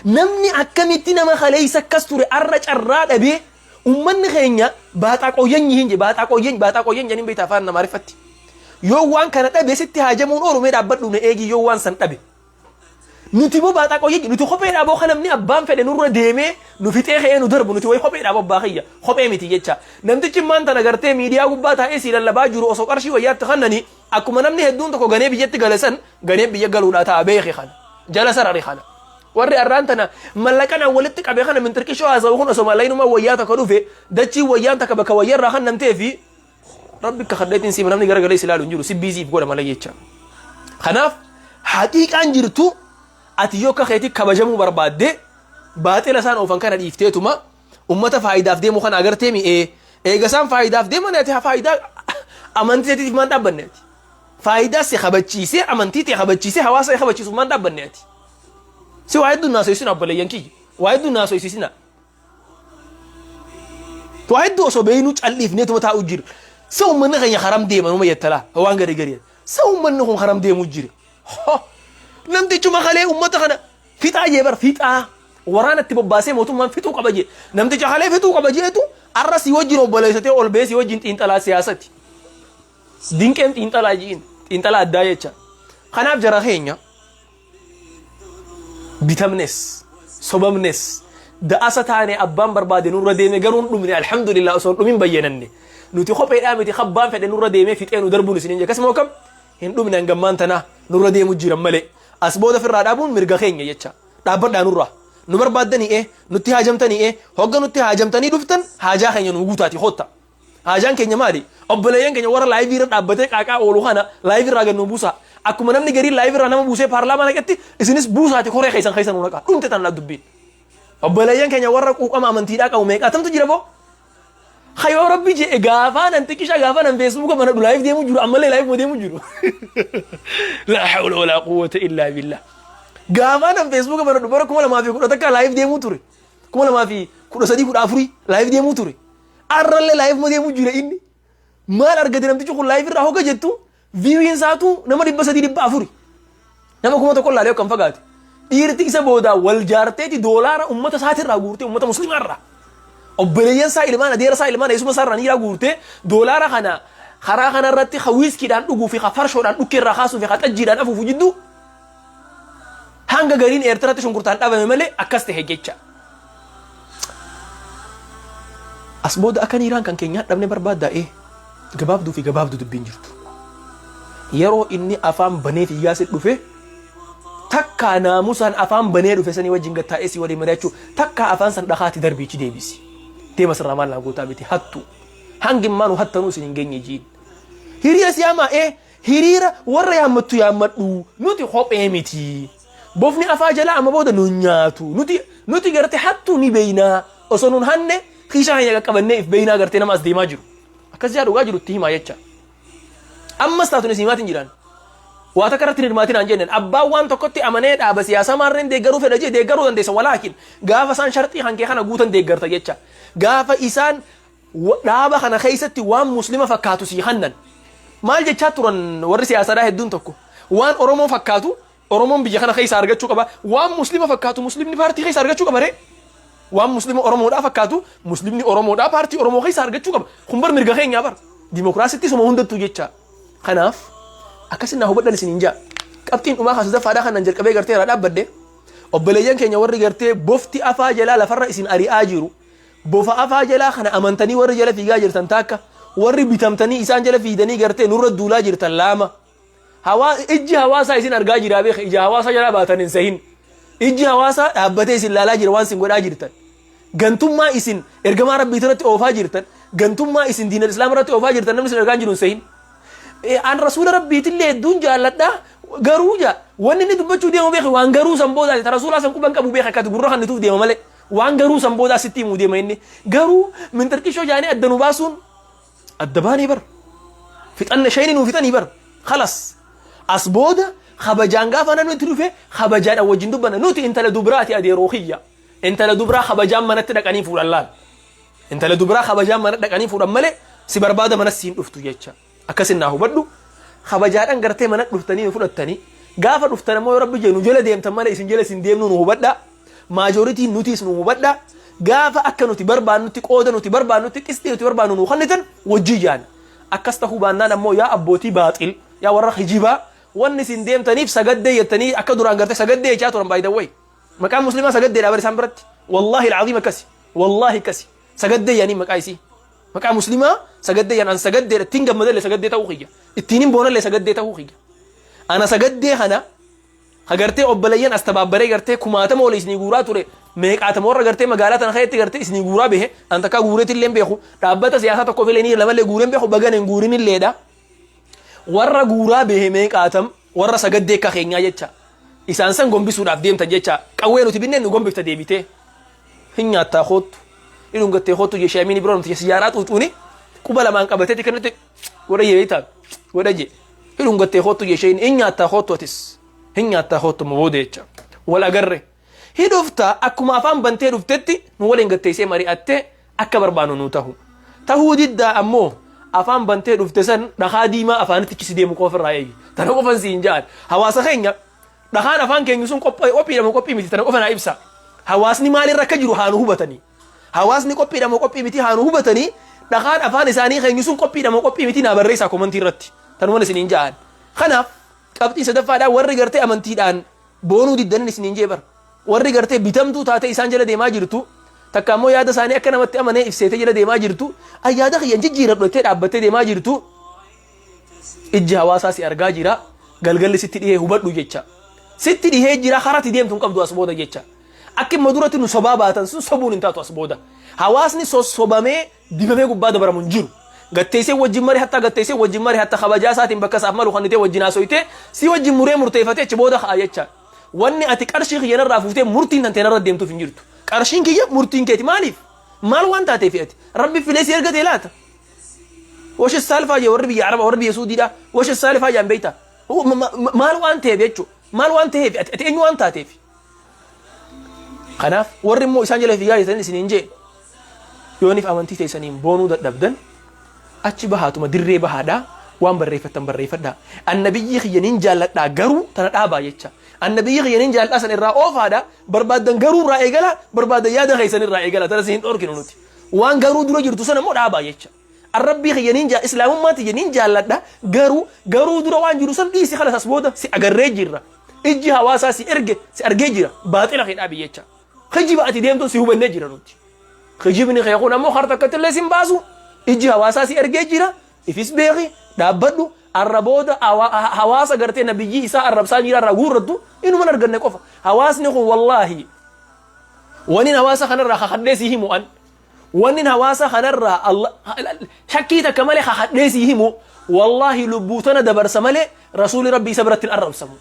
S1: Namni akkamitti nama kaleessa akkas ture arra carraa dhabee Ummanni keenya baaxaa qooyyanyi hin je baaxaa qooyyany baaxaa qooyyany jedhanii beektaa afaan Amaariffatti. Yoo waan kana dhabe sitti haajamuun oolu mee dhaabbadhu na eegi yoo waan san dhabe. Nuti immoo baaxaa qooyyanyi nuti kophee dhaaboo kan namni abbaan fedhe nurra deemee nu fixee ka'ee nu darbu nuti wayi kophee dhaaboo abbaa kiyya kophee miti jecha. Namtichi immaan tana gartee miidiyaa gubbaa taa'ee sii lallabaa jiru osoo qarshii wayyaatti kannanii akkuma namni hedduun tokko ganee biyyatti gale san ganee biyya galuudhaa ta'a beeki kana. Jala sarari kana. Warri arraan tana mallaqan an walitti qabe kana minxirqishoo haasawu kun osoo mallaynummaa wayyaa takka dhufe dachiin wayyaan takka bakka wayya irraa kannamtee fi rabbi kakadheetiin siima namni garagalee si ilaalu hin jiru si biiziif godha malee jecha. Kanaaf haqiiqaan jirtu ati yoo akka keetii kabajamuu barbaadde baaxila isaan oofan kana dhiifteetuma ummata faayidaaf deemu kana agartee mi'ee eega isaan faayidaaf deeman ati faayidaa amantii teetiif maan dhaabbanne ati. Faayidaa si kabachiisee amantii tee kabachiisee hawaasa kee kabachiisuuf maan dhaabbanne ati. Si waa hedduu naasoysina obboleeyyan kiyya. Waa hedduu naasoysisina. Waa hedduu osoo beeynuu calliifneetuma taa'u jira. Sa uummanni keenya haram deema numa jettalaa waan gari gari. Sa uummanni kun haram deemu jira. Namtichuma kalee uummata kana fixaa jee bar fixaa. Waraana itti bobbaasee mootummaan fixuu qaba jee. Namticha kalee fixuu qaba jeetu arra si wajjin obboleessatee ol ba'ee si wajjin xiinxalaa siyaasati. Dinqeen xiinxalaa ji'in xiinxalaa addaa jecha. Kanaaf jara keenya bitamnes sobamnes da'asa taane abbaan barbaade nurra deeme garuu hin dhumne alhamdulillah osoo hin dhumin bayyananne nuti kopheedhaa miti kabbaan fedhe nurra deemee fixee nu darbuun isiniin jee akkasuma kam hin dhumne hangammaan tanaa nurra deemu jiran malee as booda firraa dhaabuun mirga keenya jecha dhaabbadhaa nurraa nu barbaaddanii ee nutti haajamtanii ee hogga nutti haajamtanii dhuftan haajaa keenya nu guutaati kootta Haajaan keenya maali? Obboleeyyan keenya warra laayivii irra dhaabbatee qaaqaa oolu kana laayivii irraa gad nu buusaa. Akkuma namni gariin laayivii irraa nama buusee paarlaamaa naqetti isinis buusaati koree keessan keessa nu naqaa. Dhumte tana dubbiin. Obboleeyyan keenya warra quuqama amantiidhaa qabu meeqaatamtu jira boo? Hayoo rabbi je'e gaafaa nan xiqqisha gaafaa nan feesbuuka banadhu laayiv deemu jiru ammallee laayiv ma deemu jiru. Laa hawla walaa quwwata illaa billah. Gaafaa nan feesbuuka banadhu bara 2011 laayiv deemuu ture. 2013 14 laayiv deemuu ture. Arrallee live ma deemu jira inni. Maal argate namtichi kun live irraa hoga jettu viewin isaatu nama 300 400. Nama 1000 laalee kan fagaate. Dhiirti isa boodaa wal jaarteeti doolaara ummata isaatirraa guurtee ummata musliimaarraa. Obboleeyyan isaa ilmaan adeera isaa ilmaan eessuma isaarraa niiraa guurtee doolaara kana karaa kanarratti ka wiiskiidhaan dhuguu fi ka farshoodhaan dhukkee irraa kaasuu fi ka xajjiidhaan afuufu jidduu hanga gariin Eertiraatti shunkurtaan dhabame malee akkas ta'e jecha. As booda akka niiraan kan keenyaa dhabne barbaaddaa ee gabaabduu fi gabaabduu dubbiin jirtu. Yeroo inni afaan banee fiigaa si dhufe takkaa naamusaan afaan banee dhufe sanii wajjin gad taa'ee si waliin mari'achuu takkaa afaan san dhakaatti darbiichi deebisi. Deema sirraa maal naa gootaa miti hattu. Hangi immaa nu hattanuu isin hin geenye jiin. Hiriira siyaamaa ee Hiriira warra yaammattu yaammadhu. Nuti kophee miti. Bofni afaa jalaa amma booda nun nyaatu. Nuti nuti gartee hattuu ni beeynaa. Osoo nun hanne kiishaa keenya qaqqabannee if beeynaa gartee nama as deemaa jiru. Akkas jaa dhugaa jiru itti himaa jecha. Ammas taatun isin himaatiin jiraan. Waa takka irratti hin hirmaatin aan jennen. Abbaan waan tokkotti amanee dhaaba siyaasaa maarreen deeggaruu fedha jee deeggaruu dandeessa. Walaakin gaafa isaan sharxii hankee kana guutan deeggarta jecha. Gaafa isaan dhaaba kana keessatti waan muslima fakkaatu sii hannan. Maal jechaa turan warri siyaasaadhaa hedduun tokko? Waan Oromoo fakkaatu Oromoon biyya kana keessa argachuu qaba. Waan muslima fakkaatu muslimni paartii keessa argachuu qaba ree. Waan muslima Oromoodhaa fakkaatu muslimni Oromoodhaa paartii Oromoo keessa argachuu qaba. Kun bar mirga keenyaa bar. Dimokiraasitti suma hundattuu jecha. Kanaaf akkasin naa hubadhan isiniin jaa. Qabxiin dhumaa kan sadaffaadhaa kanan jalqabee gartee irraa dhaabbadhe. Obboleeyyan keenya warri gartee bofti afaa jalaa lafarra isin ari'aa jiru. Bofa afaa jalaa kana amantanii warri jala fiigaa jirtan taakka. Warri bitamtanii isaan jala fiidanii gartee nurra duulaa jirtan laama. Hawaa ijji hawaasaa isin argaa jiraa beeka, ija hawaasaa jalaa baatan hin sehin. Ijji hawaasaa dhaabbatee isin laalaa jira waan isin godhaa jirtan. Gantummaa isin ergamaa rabbii irratti oofaa jirtan, gantummaa isin diinal islaam irratti oofaa jirtan namni isin argaa hin jiru hin sehin. An rasuula rabbiitillee hedduun jaalladha, garuu jaa wanni inni dubbachuu deemu beeki, waan garuu san boodaati, ta rasuulaa san quban qabu beeka, akkati gurra kannituuf deema malee waan garuu san boodaa sitti himuu deema. Inni garuu minxirqishoo jaanii adda nu baasuun adda baanee bar fixanne, shayni nuu fixanii bar. Khalas, as booda kabajaan gaafa namni itti dhufe kabajaadhaan wajjin dubbanna. Nuti intala dubraati, adeeroo kiyya, intala dubraa kabajaan manatti dhaqanii fuudhan. Laal, intala dubraa kabajaan mana dhaqanii fuudhan malee si barbaada mana siin dhuftu jecha. Akkasin naa hubadhu. Kabajaadhaan gartee mana dhuftanii nu fudhattanii, gaafa dhuftan ammoo yoo rabbi jee nu jala deemtan malee isin jala isin deemnu nu hubadha. Maajoritiin nutiis nu hubadha. Gaafa akka nuti barbaannutti, qooda nuti barbaannutti, qisxii nuti barbaannu nu kennitan wajjii jaan. Akkas tahuu baannaan ammoo, yaa abbootii baaxil, yaa warra kijibaa, wanni isin deemtaniif sagaddee jettanii akka duraan gartee sagaddee jechaa turan. By the way, maqaan muslimaa sagaddeedha bar isaan biratti. Wallaahi alcaziim akkasi, wallaahi akkasi, sagaddee yaanii maqaa isii, maqaa muslimaa sagaddee yaan. An sagaddeedha, ittiin gammadallee sagaddee ta'uu kiyya, ittiin hin boonallee sagaddee ta'uu kiyya. Ana sagaddee kana ka gartee obboleeyyan as tabaabbaree gartee kumaatama ol isinii guuraa ture, meeqaatama warra gartee magaalaa tana keessatti gartee isinii guuraa bahe. An takkaa guureetti illee beeku, dhaabbata siyaasaa tokkoof illee ni lamallee guureen beeku, bagan hin guurin illeedha. Warra guuraa bahe meeqaatam, warra sagaddee akka keenyaa jecha, isaan san gombisuudhaaf deemtan jecha. Qawwee nuti binneen nu gombifta, deebitee hin nyaattaa koottu, hin dhungattee koottu jee. Shaamiin biroo namticha siyaaraa xuuxuuni quba lamaan qabatee kanatti godha jee taatu godha jee, hin dhungattee koottu jee sheen, hin nyaattaa koottu, atis hin nyaattaa koottu ma booda jecha. Wal agarre hi dhufta. Akkuma afaan bantee dhuftetti nu waliin gatteessee mari'attee akka barbaannu nu tahu. Tahuu diddaa ammoo afaan bantee dhufte san dhakaa diimaa afaanitti si deemu qofa irraa eegi. Tana qofan siin ja'an. Hawaasa keenya, dhakaan afaan keenya sun qophiidha moo qophii miti? Tana qofa naa ibsa. Hawaasni maalirra akka jiru haa nu hubatanii. Hawaasni qophiidha moo qophii miti haa nu hubatanii. Dhakaan afaan isaanii keenya sun qophiidha moo qophii miti naa barreessaa komantii irratti. Tanuman isiniin ja'an. Kanaaf qabxii sadaffaadhaan, warri gartee amantiidhaan boonuu diddanin isiniin jee bara. Warri gartee bitamtuu taatee isaan jala deemaa jirtu, takka ammoo yaada isaanii akka namatti amanee ibseetee jala deemaa jirtu, yaada kiyyan jijjiiradhu jettee dhaabbattee deemaa jirtu, ijji hawaasaa si argaa jira, galgalli sitti dhihee hubadhu jecha. Sitti dhihee jira, karatti deemtu hin qabdu as booda jecha. Akka imma duratti nu sobaa baatan sun sobuun hin taatu as booda. Hawaasni sossobamee dibamee gubbaa dabaramu hin jiru. Gatteessee wajjin mari hattaa, gatteessee wajjin mari hatta, kabajaa isaatiin bakka isaaf malu kannitee wajjin haasoytee si wajjin muree murteeffatee achi booda ka'a jecha. Wanni ati qarshii kiyya narraa fuutee murtiin tantee narra deemtuuf hin jirtu. Qarshiin kiyya murtiin keeti maaliif? Maal waan taateef ati? Rabbi filee si ergatee laata? Washi saalfaa jee warri biyya Araba, warri biyya Suudiidha. Washi saalfaa jaan beektaa? Maal waan ta'eef jechuudha. Maal waan ta'eef ati eenyu waan taateef? Kanaaf warri immoo isaan jala fiigaa jirtan isiniin jee, yooniif amantii teessaniin boonuu dadhabdan achi bahaatuma dirree bahaadhaa waan barreeffattan barreeffadhaa. Annabiyyii kiyya nin jaalladhaa, garuu tana dhaabaa jecha. Annabiyyii kiyya nin jaalladhaa san irraa oofaadha, barbaaddan garuu irraa eegala, barbaaddan yaada keessan irraa eegala, tana isin dhorkinu nuti. Waan garuu dura jirtu sana immoo dhaabaa jecha. Arrabbii kiyya nin jaa islaamummaa tiyya nin jaalladha, garuu garuu dura waan jiru san dhiisi, kalas as booda si agarree jirra. Ijji hawaasaa si erge si argee jira, baaxila kee dhaabi jecha. Kijiba ati deemtuun si hubannee jira nuti. Kijibni kee kun ammoo harta akkatti illee sin baasu. Ijji hawaasaa si ergee jira. Ifis beeki, dhaabbadhu. Arra booda hawaasa gartee nabiyyii isaa arrabsaa jira irraa guurrattu inuman arganne qofa. Hawaasni kun, wallaahi, waniin hawaasa kanarraa kakadhee si himu, an wannin hawaasa kanarraa shakkii takka malee kakadhee si himu, wallaahi lubbuu tana dabarsa malee rasuuli rabbii isa biratti hin arrabsamu.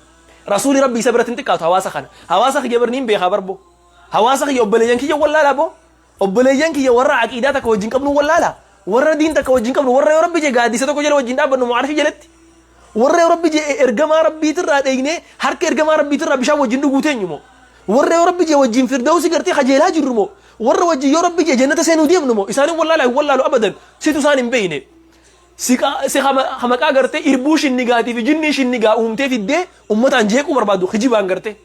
S1: Rasuuli rabbii isa biratti hin xiqqaatu hawaasa kana. Hawaasa kiyya birni hin beekaa barbo. Hawaasa kiyya, obboleeyyan kiyya wallaalaa boo. Obboleeyyan kiyya warra aqiidaa takka wajjin qabnu wallaalaa. Warra diin takka wajjin qabnu, warra yoo rabbi jee gaaddisa tokko jala wajjin dhaabbannu mu'arifii jalatti. Warra yoo Rabbi je'e ergamaa Rabbiitirraa dheeynee harka ergamaa Rabbiitirraa bishaan wajjin dhuguu teenyu moo? Warra yoo Rabbi je'e wajjin firdawsi gartee kajeelaa jirru moo? Warra wajjin yoo Rabbi je'e jannata seenuu deemnu moo? Isaanin wallaalaa hin wallaalu abadan. Situ isaan hin beeyne. Si ka maqaa gartee irbuu shinnigaatii fi jinnii shinnigaa uumtee fiddee ummataan jeequu barbaaddu kijibaan gartee.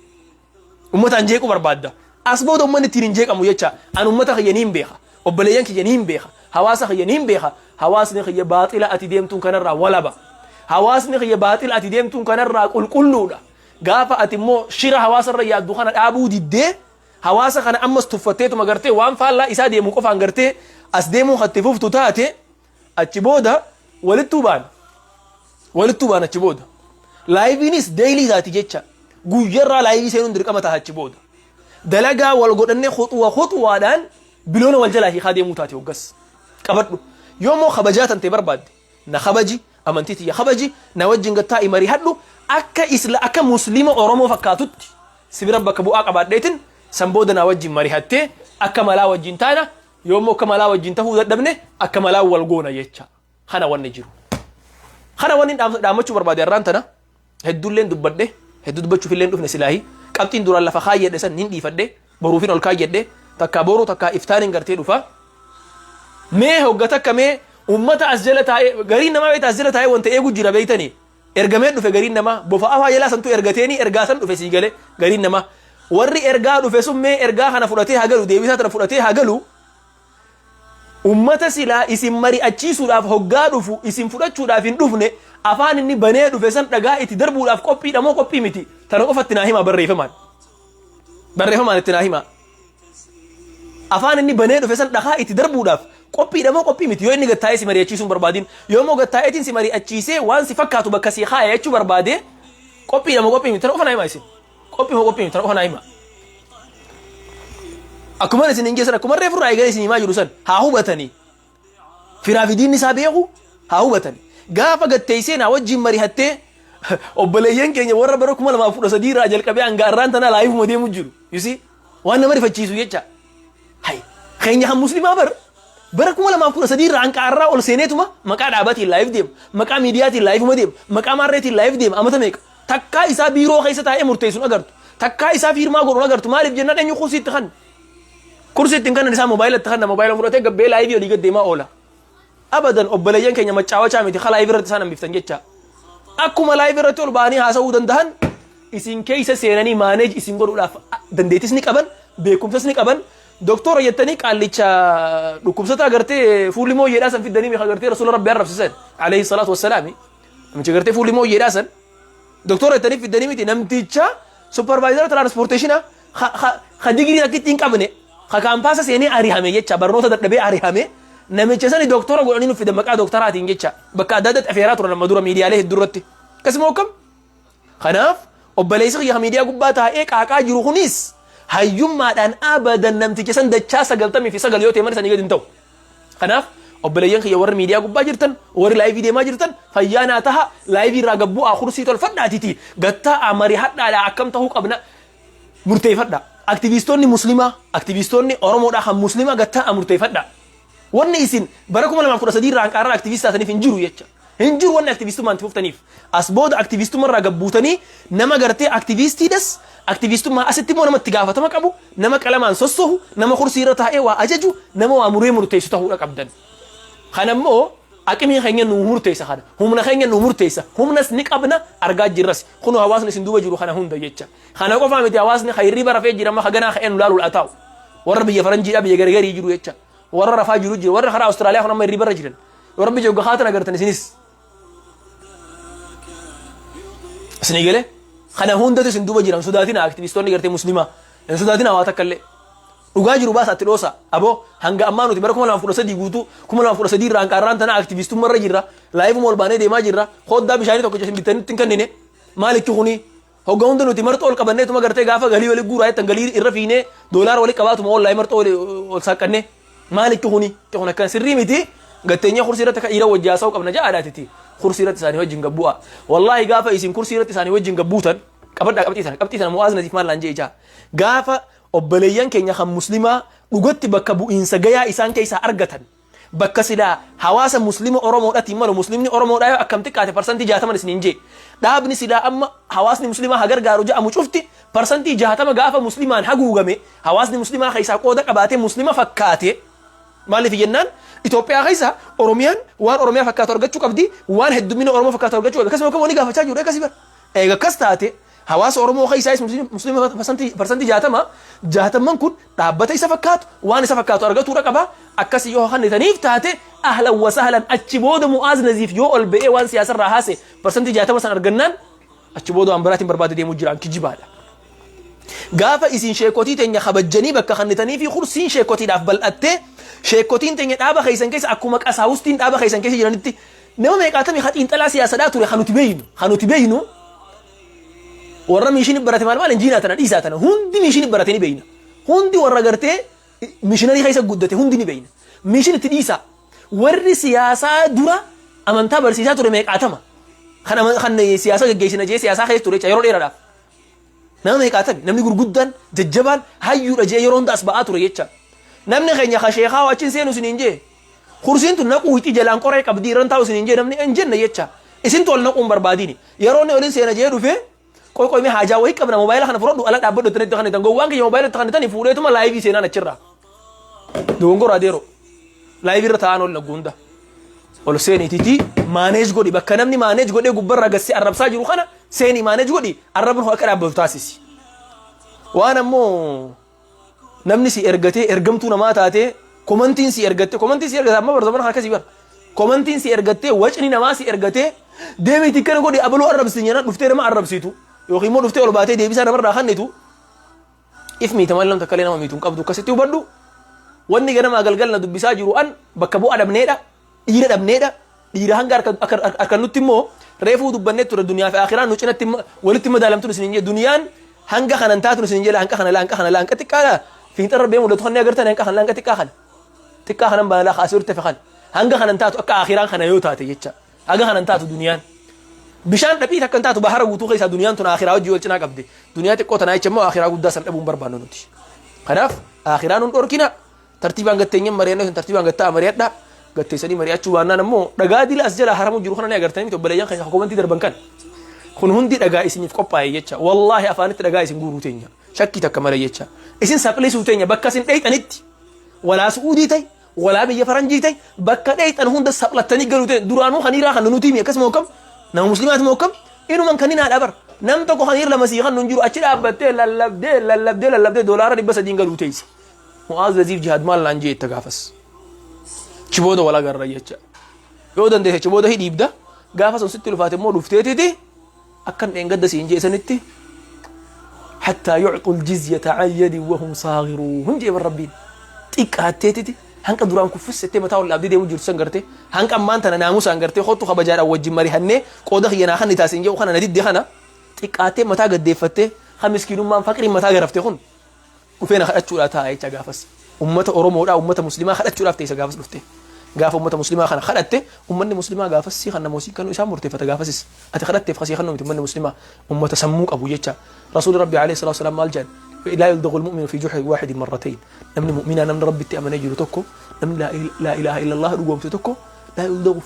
S1: Ummataan jeequu barbaadda. As booda ummanni ittiin hin jeeqamu jecha. An ummata kiyya niin beeka. Obboleeyyan kiyya niin beeka. Hawaasa kiyya niin beeka. Hawaasni kiyya baaxila ati deemtuun kanarraa walaba. Hawaasni kiyya baaxila ati deemtuun kanarraa qulqulluudha. Gaafa ati immoo shira hawaasarra yaaddu kana dhaabuu diddee hawaasa kana ammas tuffatteetuma gartee waan faallaa isaa deemu qofaan gartee as deemuu kan itti fuftu taate, achi booda walittuu baana. Walittuu baana achi booda. Liveiinis daily taati jecha. Guyyarraa live seenuun dirqama ta'a achi booda. Dalagaa wal godhannee khuxuwa khuxuwaadhaan biloona wal jalaa hiikaa deemuu taati hoggas. Qabadhu. Yoo immoo kabajaa tantee barbaadde, na kabaji, amantii tiyya kabaji, na wajjin gad taa'i marihadhu, akka isla akka Muslima Oromoo fakkaatutti si bira bakka bu'aa qabaadheetin san booda na wajjin marihattee akka malaa wajjin taana. Yoo immoo akka malaa wajjin tahuu dadhabne, akka malaa wal goona jecha. Kana wanni jiru. Kana wanni dhaammachuu barbaade har'aan tana. Hedduulleen dubbadhe, hedduu dubbachuuf illee dhufne silaahi. Qabxiin duraan lafa kaayyadhe san nin dhiifadhe, boruufin ol kaayyadhe, takkaa boruu takkaa iftaanin gartee dhufa. Mee hogga takka mee ummata as jala taa'ee, gariin namaa beekta, as jala taa'ee wanta eegu jira beeytanii. Ergamee dhufe gariin namaa, bofa afaa jalaa santu ergateeni ergaa san dhufe sii gale gariin namaa. Warri ergaa dhufe sun mee ergaa kana fudhatee haa galu, deebisaa tana fudhatee haa galu. Ummata silaa isin mari'achiisuudhaaf hoggaa dhufu isin fudhachuudhaaf hin dhufne, afaan inni banee dhufe san dhagaa itti darbuudhaaf qophiidha moo qophii miti? Tana qofatti naa himaa barreeffamaan. Barreeffamaan itti naa himaa. Afaan inni banee dhufe san dhagaa itti darbuudhaaf qophiidha moo qophii miti? Yoo inni gattaa'ee si mari'achiisuu hin barbaadin, yoo immoo gattaa'eetiin si mari'achiisee waan si fakkaatu bakka si kaaya jechuu barbaade, qophiidha moo qophii miti? Tana qofa naa himaa isin. Qophii moo qophii miti? Tana qofa naa himaa. Akkuma isin hin geessan, akkuma reefu irraa eegalee isin himaa jiru san haa hubatanii. Firaa fi diinni isaa beeku haa hubatanii. Gaafa gatteessee naa wajjin mari'attee, obboleeyyan keenya warra bara 2013 irraa jalqabee hanga har'aan tanaa liveuma deemu jiru. You see? Waan nama rifachiisu jecha. Hay, keenya kan Muslimaa bar bara 2013 irraa hanga har'aa ol seeneetuma maqaa dhaabatiin live deema. Maqaa miidiyaatiin liveuma deema. Maqaa maarreetiin live deema. Amata meeqa? Takkaa isaa biiroo keessa taa'ee murteessuun agartu. Takkaa isaa fiirmaa godhuun agartu. Maaliif jennaan, eenyu kursiitti kan? Kursiitti hin kannan, isaa moobaayilatti kanna, moobaayila fudhatee gabbee live olii gad deemaa oola. Abadan obboleeyyan keenya maccaawachaa miti ka live irratti isaan hambiftan jecha. Akkuma live irratti ol ba'anii haasa'uu danda'an, isin keessa seenanii manage isin godhuudhaaf dandeettis ni qaban, beekumsas ni qaban. Doktora jettanii qaallicha dhukkubsataa gartee fuulli mooyyeedhaa san fiddanii meeqa gartee Rasuula Rabbi arrabsisan alayhi salaatu wassalaami. Namicha gartee fuulli mooyyeedhaa san doktora jettanii fiddanii miti, namticha supervisor transportation ka digirii takkitti hin qabne, ka campus seenee arihame jecha, barnoota dadhabee arihame, namicha sani doktora godhanii nu fidan maqaa doktoraatiin jecha. Bakka adda addaatti afeeraa turan amma dura miidiyaalee hedduu irratti. Akkasuma akkam? Kanaaf obboleessi kiyya miidiyaa gubbaa taa'ee qaaqaa jiru kunis hayyummaadhaan abadan namticha san dachaa 99 yoo ta'e mana sanii gadi hin ta'u. Kanaaf obboleeyyan kiyya warri miidiyaa gubbaa jirtan, warri live deemaa jirtan, fayyaa naa taha, live irraa gabbu'aa, kursii tolfadhaatiti gattaa'aa marii hadhaadhaa, akkam ta'uu qabna murteeffadha. Aktivistoonni Muslimaa, aktivistoonni Oromoodhaa kan Muslimaa gattaa'aa murteeffadha. Wanni isin bara 2013 irraa hanqaarraa aktivistii taataniif hin jiru jecha. Hin jiru wanni aktivistummaan itti fuftaniif. As booda aktivistummaa irraa gabbuutanii nama gartee aktivistiidhas, aktivistummaa asitti immoo nama itti gaafatama qabu, nama qalamaan sossohu, nama kursii irra taa'ee waa ajaju, nama waa muree murteessu ta'uudha qabdan. Kana immoo aqimii keenya nuu murteessa kana. Humna keenya nuu murteessa. Humnas ni qabna, argaa jirras. Kunoo hawaasni isin duuba jiru kana hunda jecha. Kana qofaa miti, hawaasni hirriba rafee jira amma haganaa ka'ee nu laaluudha taa'u. Warra biyya faranjiidhaa biyya gargarii jiru jecha. Warra rafaa jiru jira. Warra karaa Awustiraaliyaa kun amma hirriba irra jiran. Yoo Rabbi jedhu gahaatan agartan isinis. Isinii galee? Kana hundatu isin duuba jiran, sodaatina aktivistoonni gartee Muslimaa. Hin sodaatina waa takka illee. Dhugaa jiru baasa itti dhoosa. Aboo, hanga ammaa nuti bara 2013 guutuu, 2013 irraa hanga har'aan tana aktivistummaa irra jirra. Liveuma ol baanee deemaa jirra. Hoddaa bishaanii tokko isin bittanii hin kennine. Maalichi kuni? Hogga hunda nuti marxoo ol qabanneetuma gartee gaafa galii wali guuraa jettan galii irra fiinee doolaara wali qabaatuma ollaa marxoo wali ol saaqqannee. Maalichi kuni? Kun akkan sirrii miti. Gatteenyee kursii irratti akka dhiira wajji haasa'uu qabna ja'aadhaatiti. Kursii irratti isaanii wajjin gabbu'a. Wallaahi gaafa isin kursii irratti isaanii wajjin gabbuutan, qabadhaa qabxii tana, qabxii tana Mu'aaz Nasiif maal naan jee ijaa. Gaafa obboleeyyan keenya kan Muslimaa dhugatti bakka bu'iinsa gayaa isaan keessaa argatan, Bakka silaa hawaasa Muslima Oromoodhatiin malu, Muslimni Oromoodhaa yoo akkam xiqqaate 60% isiniin jee. Dhaabni silaa amma hawaasni Muslimaa ha gargaaru ja'amu cufti 60% gaafa Muslimaan haguugame, hawaasni Muslimaa keessaa qooda qabaatee Muslima fakkaate. Maaliif jennaan, Itoophiyaa keessa Oromiyaan waan Oromiyaa fakkaatu argachuu qabdi, waan heddummina Oromoo fakkaatu argachuu qabdi. Akkasuma akkuma wani gaafachaa jiru akkasii bara. Eega akkas taate, hawaasa Oromoo keessaayis Muslima 60%, jaatamman kun dhaabbata isa fakkaatu, waan isa fakkaatu argatuudha qaba. Akkasii yoo kannitaniif taate, ahlan wa sahlan. Achi booda Mu'aaz Naziif yoo ol ba'ee waan siyaasarraa haase, 60% san argannaan achi booda waan biraatiin barbaade deemuu jiraan kijibaadha. Gaafa isin sheekotii teenya kabajjanii bakka kannitanii fi kursiin sheekotiidhaaf bal'attee, sheekotiin teenya dhaaba keessan keessa akkuma qasaawustiin dhaaba keessan keessa jiranitti, nama meeqaatamii ha xiinxalaa siyaasadhaa ture kan nuti beeynu, warra mission barate maal maal injiinaa tana dhiisaa tana, hundi mission barate ni beeyna. Hundi warra gartee missionarii keessa guddate hundi ni beeyna. Mission itti dhiisaa, warri siyaasaa dura amantaa barsiisaa ture meeqaatama kan siyaasa geggeessina jee siyaasaa keessa ture yeroo dheeraadhaaf, nama meeqaatami, namni gurguddaan jajjabaan hayyuudha jee yeroo hunda as ba'aa ture jecha. Namni keenya ka sheekaa achiin seenu isiniin jee, kursiin tun naquu hixii jalaan qoree qabdii irran taa'u isiniin jee, namni hin jenne jecha. Isintu ol naquun barbaadini. Yeroo inni olin seena jee dhufee, qoy qoy, mee haajaa wayii qabna, moobaayila kana fudhadhu, ala dhaabbadhu itti kan gowwaan kiyya moobaayila itti kan fuudheetuma live seenaan achirraa dogongora adeero live irra taa'an ol naggu hunda ol seeniitiiti manage godhi. Bakka namni manage godhee gubbarraa gassee arrabsaa jiru kana seenii manage godhi, arrabni akka dhaabbatu taasisi. Waan ammoo namni si ergatee, ergamtuu namaa taatee, commentiin si ergattee, commentiin si ergatte, amma bar zamana akkasii bara, commentiin si ergattee, wacni namaa si ergatee, deemiiti kana godhi, abaluu arrabsi jedhan, dhuftee nama arrabsitu yookiin immoo dhuftee ol baatee deebisaa namarraa kennitu, if miita malee namni takka illee nama miitu hin qabdu. Akkasitti hubadhu. Wanni ganamaa galgal na dubbisaa jiru an bakka bu'a dhabneedha, dhiira dhabneedha. Dhiira hanga harkannutti immoo reefuu dubbannee ture. Duniyaa fi akiraan nu cinatti walitti madaalamtu isin hin jedhe. Duniyaan hanga kanan taatu isin hin jedhe. Hanqa kana, hanqa kana, hanqa xiqqaadha. Fiinxarra bee mul'atu kan agartan, hanqa kana, hanqa xiqqaa kana, xiqqaa kanan baanalaa kaasee horte kana, hanga kanan taatu akka akiraan kana yoo taate jecha. Hanga kanan taatu duniyaan bishaan dhaphii takka hin taatu bahara guutuu keessaa. Duniyaan tun akiraa hojii wal cinaa qabde. Duniyaa xiqqoo tanaa jecha immoo akiraa guddaa san dhabuun barbaannu nuti. Kanaaf akiraa nun dhorkina. Tartiibaan gatteenyeen mari'annoo isin tartiibaan gattaa mari'adha. Gatteessanii mari'achuu baannaan ammoo dhagaa dila as jalaa haramu jiru kana ni agartanii miti? Obboleeyyan keenya commentii darban kan kun hundi dhagaa isiniif qophaa'e jecha. Wallaahi, afaanitti dhagaa isin guuruu teenya shakkii takka malee jecha. Isin saphilisuu teenya bakka isin dheeyxanitti, walaa Su'uudii ta'e, walaa biyya faranjii ta'e, bakka dheeyxan hunda saphlattanii galuu ta'e. Duraanuu kaniiraa kan nuti himi akkasuma hokkam nama muslimaati moo akkam inuman kan haadha bar nam tokko kaniir lama sii kan nun jiru achi dhaabbattee lallabdee lallabdee lallabdee $300 galuu teessa. Mu'aaz Naziif Jihaad maal naan jee itti gaafas chi booda wal agarra jecha. Yoo dandeesse chi booda hidhiibda. Gaafa sun sitti ulfaate immoo dhufteetiti akkan dheengadda siin jee sanitti, hattaa yucxu aljizyata an yadin wahum saagiruun jee bar Rabbiin. Xiqqaatteetiti hanqa duraan kuffissettee mataa ol dhaabdee deemu jirtu san gartee, hanqa ammaan tana naamusaan gartee kottu kabajaadhaan wajjin marihannee qooda kiyya naa kan taasisin jedhu kana na didde, kana xiqqaattee mataa gaddeeffattee kan miskiinummaan faqriin mataa garafte kun dhufee na kadhachuudhaa taa'a jecha. Gaafas ummata Oromoodhaa, ummata Muslimaa kadhachuudhaaf teessa. Gaafas dhufte, gaafa ummata Muslimaa kana kadhatte, ummanni Muslimaa gaafas si kan namoosii kanu isaan murteeffata. Gaafasis ati kadhatteef kasii kan miti. Ummanni Muslimaa ummata sammuu qabu jecha. Rasuulli Rabbi alayhi salaatu wasalaam maal jedhan? Laa yuldaghu almu'minu fi juhri waahidin marratayn. Namni mu'minaa, namni Rabbitti amanee jiru tokko, namni laa ilaaha illallah dhugoomse tokko, laa yuldaghu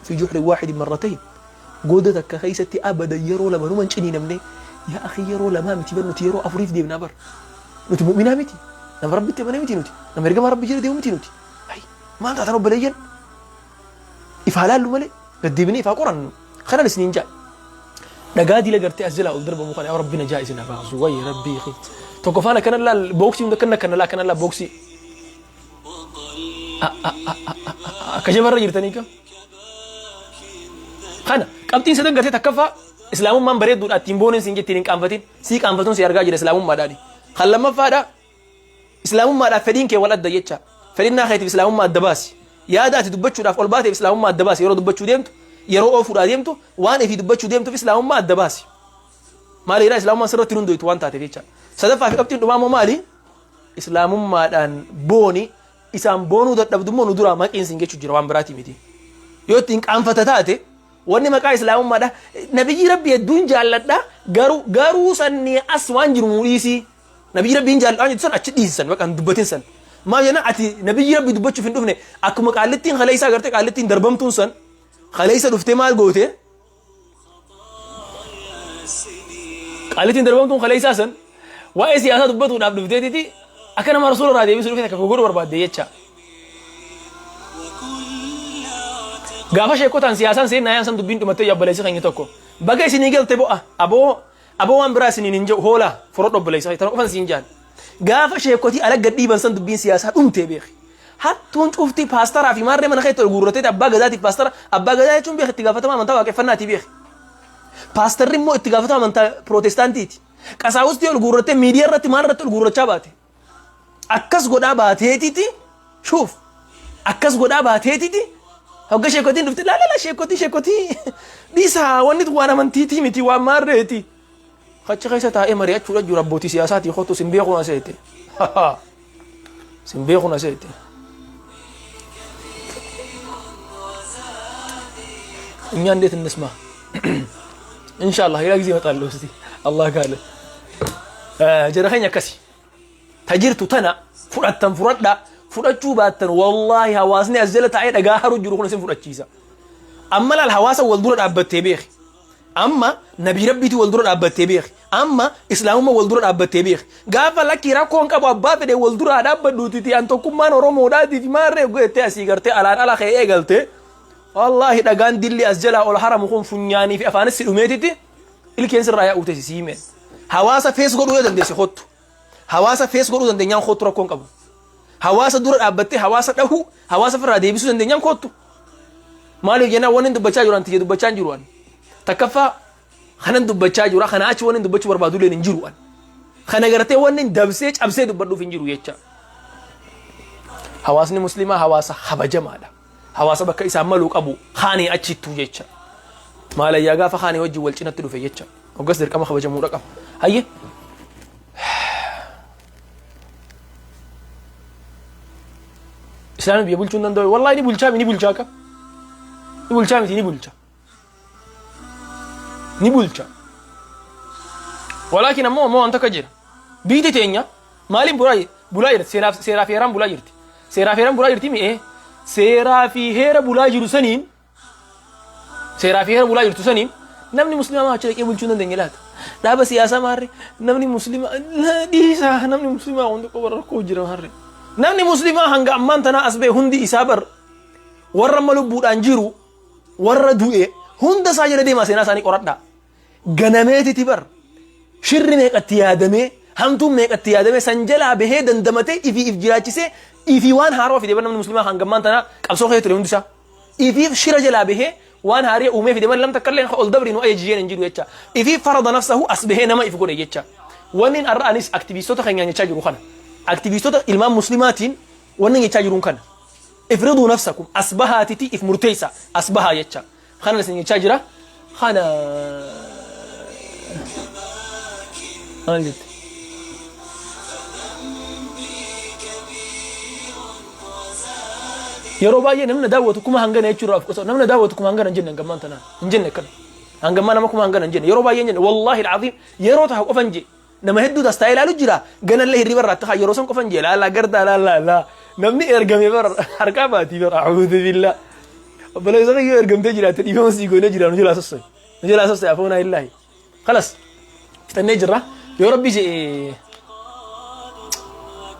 S1: fi juhri waahidin marratayn, goda takka keessatti abadan yeroo lama numan ciniinamne. Yaa akhi, yeroo lamaa miti bar, nuti yeroo afuriif deemnaa bar. Nuti mu'minaa miti, nama Rabbitti amanee miti, nuti nama ergamaa Rabbi jala deemu miti nuti. Hay, maal taatan obboleeyyan? Ifaa laallu malee gaddeebinee ifaa qorannu. Kanan isiniin jaa, dhagaa dila gartee as jalaa ol darbamu kana, yaa Rabbi najaa isin haa baasu. Wayyi Rabbii tokko faana akkana laal, booksii hunda akkana akkana laa, akkana laa, booksii akka jabarra jirtanii kam kana. Qabxiin sadan gartee takkaffaa, Islaamummaan bareedduudha, ittiin booneen siin jettiin, hin qaanfatin, sii qaanfatuun si argaa jira Islaamummaadhaani. Kan lammaffaadha, Islaamummaadhaaf fedhiin kee wal adda jecha. Fedhinnaa keetiif Islaamummaa adda baasi. Yaada ati dubbachuudhaaf ol baateef Islaamummaa adda baasi. Yeroo dubbachuu deemtu, yeroo oofuudhaa deemtu, waan ifii dubbachuu deemtuuf Islaamummaa adda baasi. Maaliidha? Islaamummaan sirratti hundoytu waan taateef jecha. Sadaffaa fi qabxiin dhumaa immoo maali? Islaamummaadhaan booni. Isaan boonuu dadhabdu immoo nu duraa maqiin siin jechuu jira, waan biraatii miti. Yoo ittiin qaanfata taate, wanni maqaa Islaamummaadha, nabiyyi Rabbi hedduun jaalladha, garuu sannii as waan jiru nuu dhiisii. Nabiyyi Rabbiin jaalladha waan jettu san achi dhiisisan, bakka hin dubbatin san. Maal jenna, ati nabiyyi Rabbi dubbachuuf hin dhufne. Akkuma qaallittiin kaleessaa gartee, qaallittiin darbamtuun san kaleessa dhuftee maal goote? Qaallittiin darbamtuun kaleessaa san waa'ee siyaasaa dubbatuudhaaf dhufteetiti akka nama rasuula irraa deebisuu dhufte akka godhuu barbaadde jecha. Gaafa sheekotaan siyaasaan seennaa yaan san dubbiin dhumattee obboleessi keenya tokko. Baga isinii galte bo'a aboo aboo, waan biraa isiniin hin jedhu, hoolaa furadhu obboleessa tana qofan siin jaan. Gaafa sheekotii ala gad dhiiban san dubbiin siyaasaa dhumtee beeki. Hattuun cufti paastaraa fi maarree mana keetti ol guurratee abbaa gadaatiif paastara. Abbaa gadaa jechuun beeki itti gaafatama amantaa waaqeffannaatii beeki. Paastarri immoo itti gaafatama amantaa pirootestaantiiti. Qasaawustii ol guurrattee miidiyaa irratti maal irratti ol guurrachaa baate. Akkas godhaa baateetiti, shuuf, akkas godhaa baateetiti hogga sheekotiin dhufte, laalala, sheekotii sheekotii dhiisaa, wanni waan amantiitii miti, waan maarreeti. Achi keessa taa'ee mari'achuudha jiru abbootii siyaasaatii kottu sin beeku na seete. Sin beeku na seete. እኛ እንዴት እንስማ? ኢንሻአላህ ሌላ ጊዜ እመጣለሁ። እስቲ አላህ ካለ jara keenya akkasi tajirtu tana fudhattan fudhadha, fudhachuu baattan wallaahi hawaasni as jala taa'ee dhagaa haru jiru kun isin fudhachiisa. Amma laal, hawaasa wal dura dhaabbattee beeki. Amma nabii rabbiitii wal dura dhaabbattee beeki. Amma islaamummaa wal dura dhaabbattee beeki. Gaafa lakkii rakkoon qabu, abbaa fedhe wal dura dhaabbadhuuti, an tokkummaan Oromoodhaatiif maarree goettee asii gartee alaan ala ka'ee eegalte, wallaahi dhagaan dilli as jalaa ol haramu kun funyaanii fi afaanis si dhumeetitti ilkeen sirraa yaa'uu teessi siimeen. Hawaasa face godhuu yoo dandeesse kottu. Hawaasa face godhuu dandeenyaan kottu, rakkoon qabu. Hawaasa dura dhaabbattee hawaasa dhahuu, hawaasa ofirraa deebisuu dandeenyaan kottu. Maaliif jennaan, wanni dubbachaa jiru an tiyya dubbachaa hin jiru an. Takkaffaa kanan dubbachaa jira, kana achi wanni dubbachuu barbaadu illee hin jiru an. Kana gartee wanni dabsee cabsee dubbadhuuf hin jiru jecha. Hawaasni muslimaa hawaasa kabajamaadha. Hawaasa bakka isaan maluu qabu kaanii achittuu jecha. Maalayyaa gaafa kaanii wajjin wal cinatti dhufe jecha. Hoggas dirqama kabajamuudha qaba. Hayyee. Islaamni biyya bulchuu hin danda'u. Wallaahi ni bulchaa, ni bulchaa akka. Ni bulchaa miti, ni bulcha. Ni bulcha. Walaakin ammoo waan takka jira. Biyyi teenya maaliin bulaa bulaa jirti? Seeraa fi heeraan bulaa jirti. Seeraa fi heeraan bulaa jirti mi'ee. Seeraa fi heera bulaa jiru saniin, seeraa fi heera bulaa jirtu saniin, namni musliimaa maa achi dhaqee bulchuu hin dandeenye laata? Dhaaba siyaasaa maarree namni musliimaa dhiisaa, namni musliimaa hundi qofa rakkoo jira maarree. Namni musliimaa hanga ammaan tanaa as ba'e hundi isaa bar, warra amma lubbuudhaan jiru, warra du'e hunda isaa jala deemaa seenaa isaanii qoradhaa. Ganameetiti bar shirri meeqatti yaadamee, hamtuun meeqatti yaadamee, san jalaa bahee dandamatee ifii if jiraachisee ifii waan haarawaa fide bar. Namni musliimaa hanga ammaan tanaa qabsoo keessa ture hundi isaa. Ifiif shira jalaa bahee waan haarii uumee fide malee lam takka illee ol dabri nu ajajeen hin jiru jecha. Ifiif farada nafsahu as bahee nama if godhe jecha. Wanni har'a anis aktivistoota keenyaan jechaa jiru kana. Aktivistoota ilmaan muslimaatiin wanni jechaa jiruun kana. Ifriduu nafsakum, as bahaatiti if murteessa, as bahaa jecha. Kana isin jechaa jira. Kana maal jette? Yeroo baay'ee namni daawwatu kuma hangana jechuudha of qusatu. Namni daawwatu kuma hangana hin jenne, hangammaan tanaan hin jenne akkana. Hangammaa nama kuma hangana hin jenne. Yeroo baay'ee hin jenne. Wallaahi alcaziim, yeroo ta'a qofan je. Nama hedduu tas taa'ee ilaalu jira. Ganallee hirriba irraa ta'a yeroo san qofan je. Laala gartaa laala laa. Namni ergame bara harkaa baatii bara, a'uudhu billaa. Obboleessa kiyyoo ergamtee jiraatte, dhiifama sii goonee jira, nu jalaa sossoe. Nu jalaa sossoe, afoonaa illaahi. Kalas fixannee jirra. Yoo rabbi jedhe,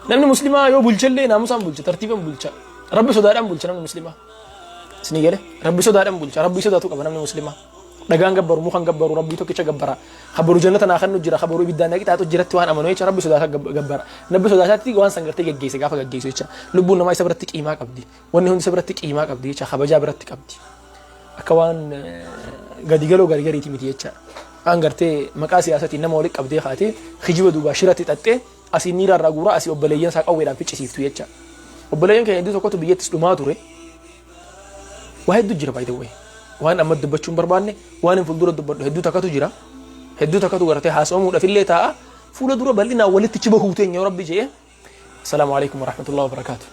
S1: namni muslimaa yoo bulchellee naamusaan bulcha, tartiiban bulcha. Rabbi sodaadhaan bulcha namni muslimaa. Isinii gale, rabbi sodaadhaan bulcha, rabbi sodaatu qaba namni muslimaa. Dhagaan gabbaru, mukan gabbaru, rabbii tokkicha gabbara. Kabaru jannata naa kennu jira, kabaru ibiddaan na qixaaxu jiratti waan amanu jecha rabbi sodaataa gabbara. Rabbi sodaataatti waan san gartee geggeesse gaafa geggeessu jecha. Lubbuun namaa isa biratti qiimaa qabdi. Wanni hundi isa biratti qiimaa qabdi jecha, kabajaa biratti qabdi. Akka waan gadi galoo gari gariiti miti jecha. Waan gartee maqaa siyaasatiin nama walitti qabdee kaatee kijiba duubaa shiratti xaxxee asii miira irraa guuraa, asii obboleeyyan isaa qawweedhaan ficcisiiftu jecha. Obboleeyyan keenya iddoo tokkotu biyyattis dhumaa ture. Waa hedduu jira, by the way. Waan amma dubbachuu hin barbaanne, waan hin fuuldura dubbadhu hedduu takkatu jira. Hedduu takkatu gartee haasawamuudhaaf illee taa'a. Fuula dura bal'inaan walitti chiba huuteenya yoo rabbi jedhe. Assalaamu alaikum warahmatullahi wabarakaatuh.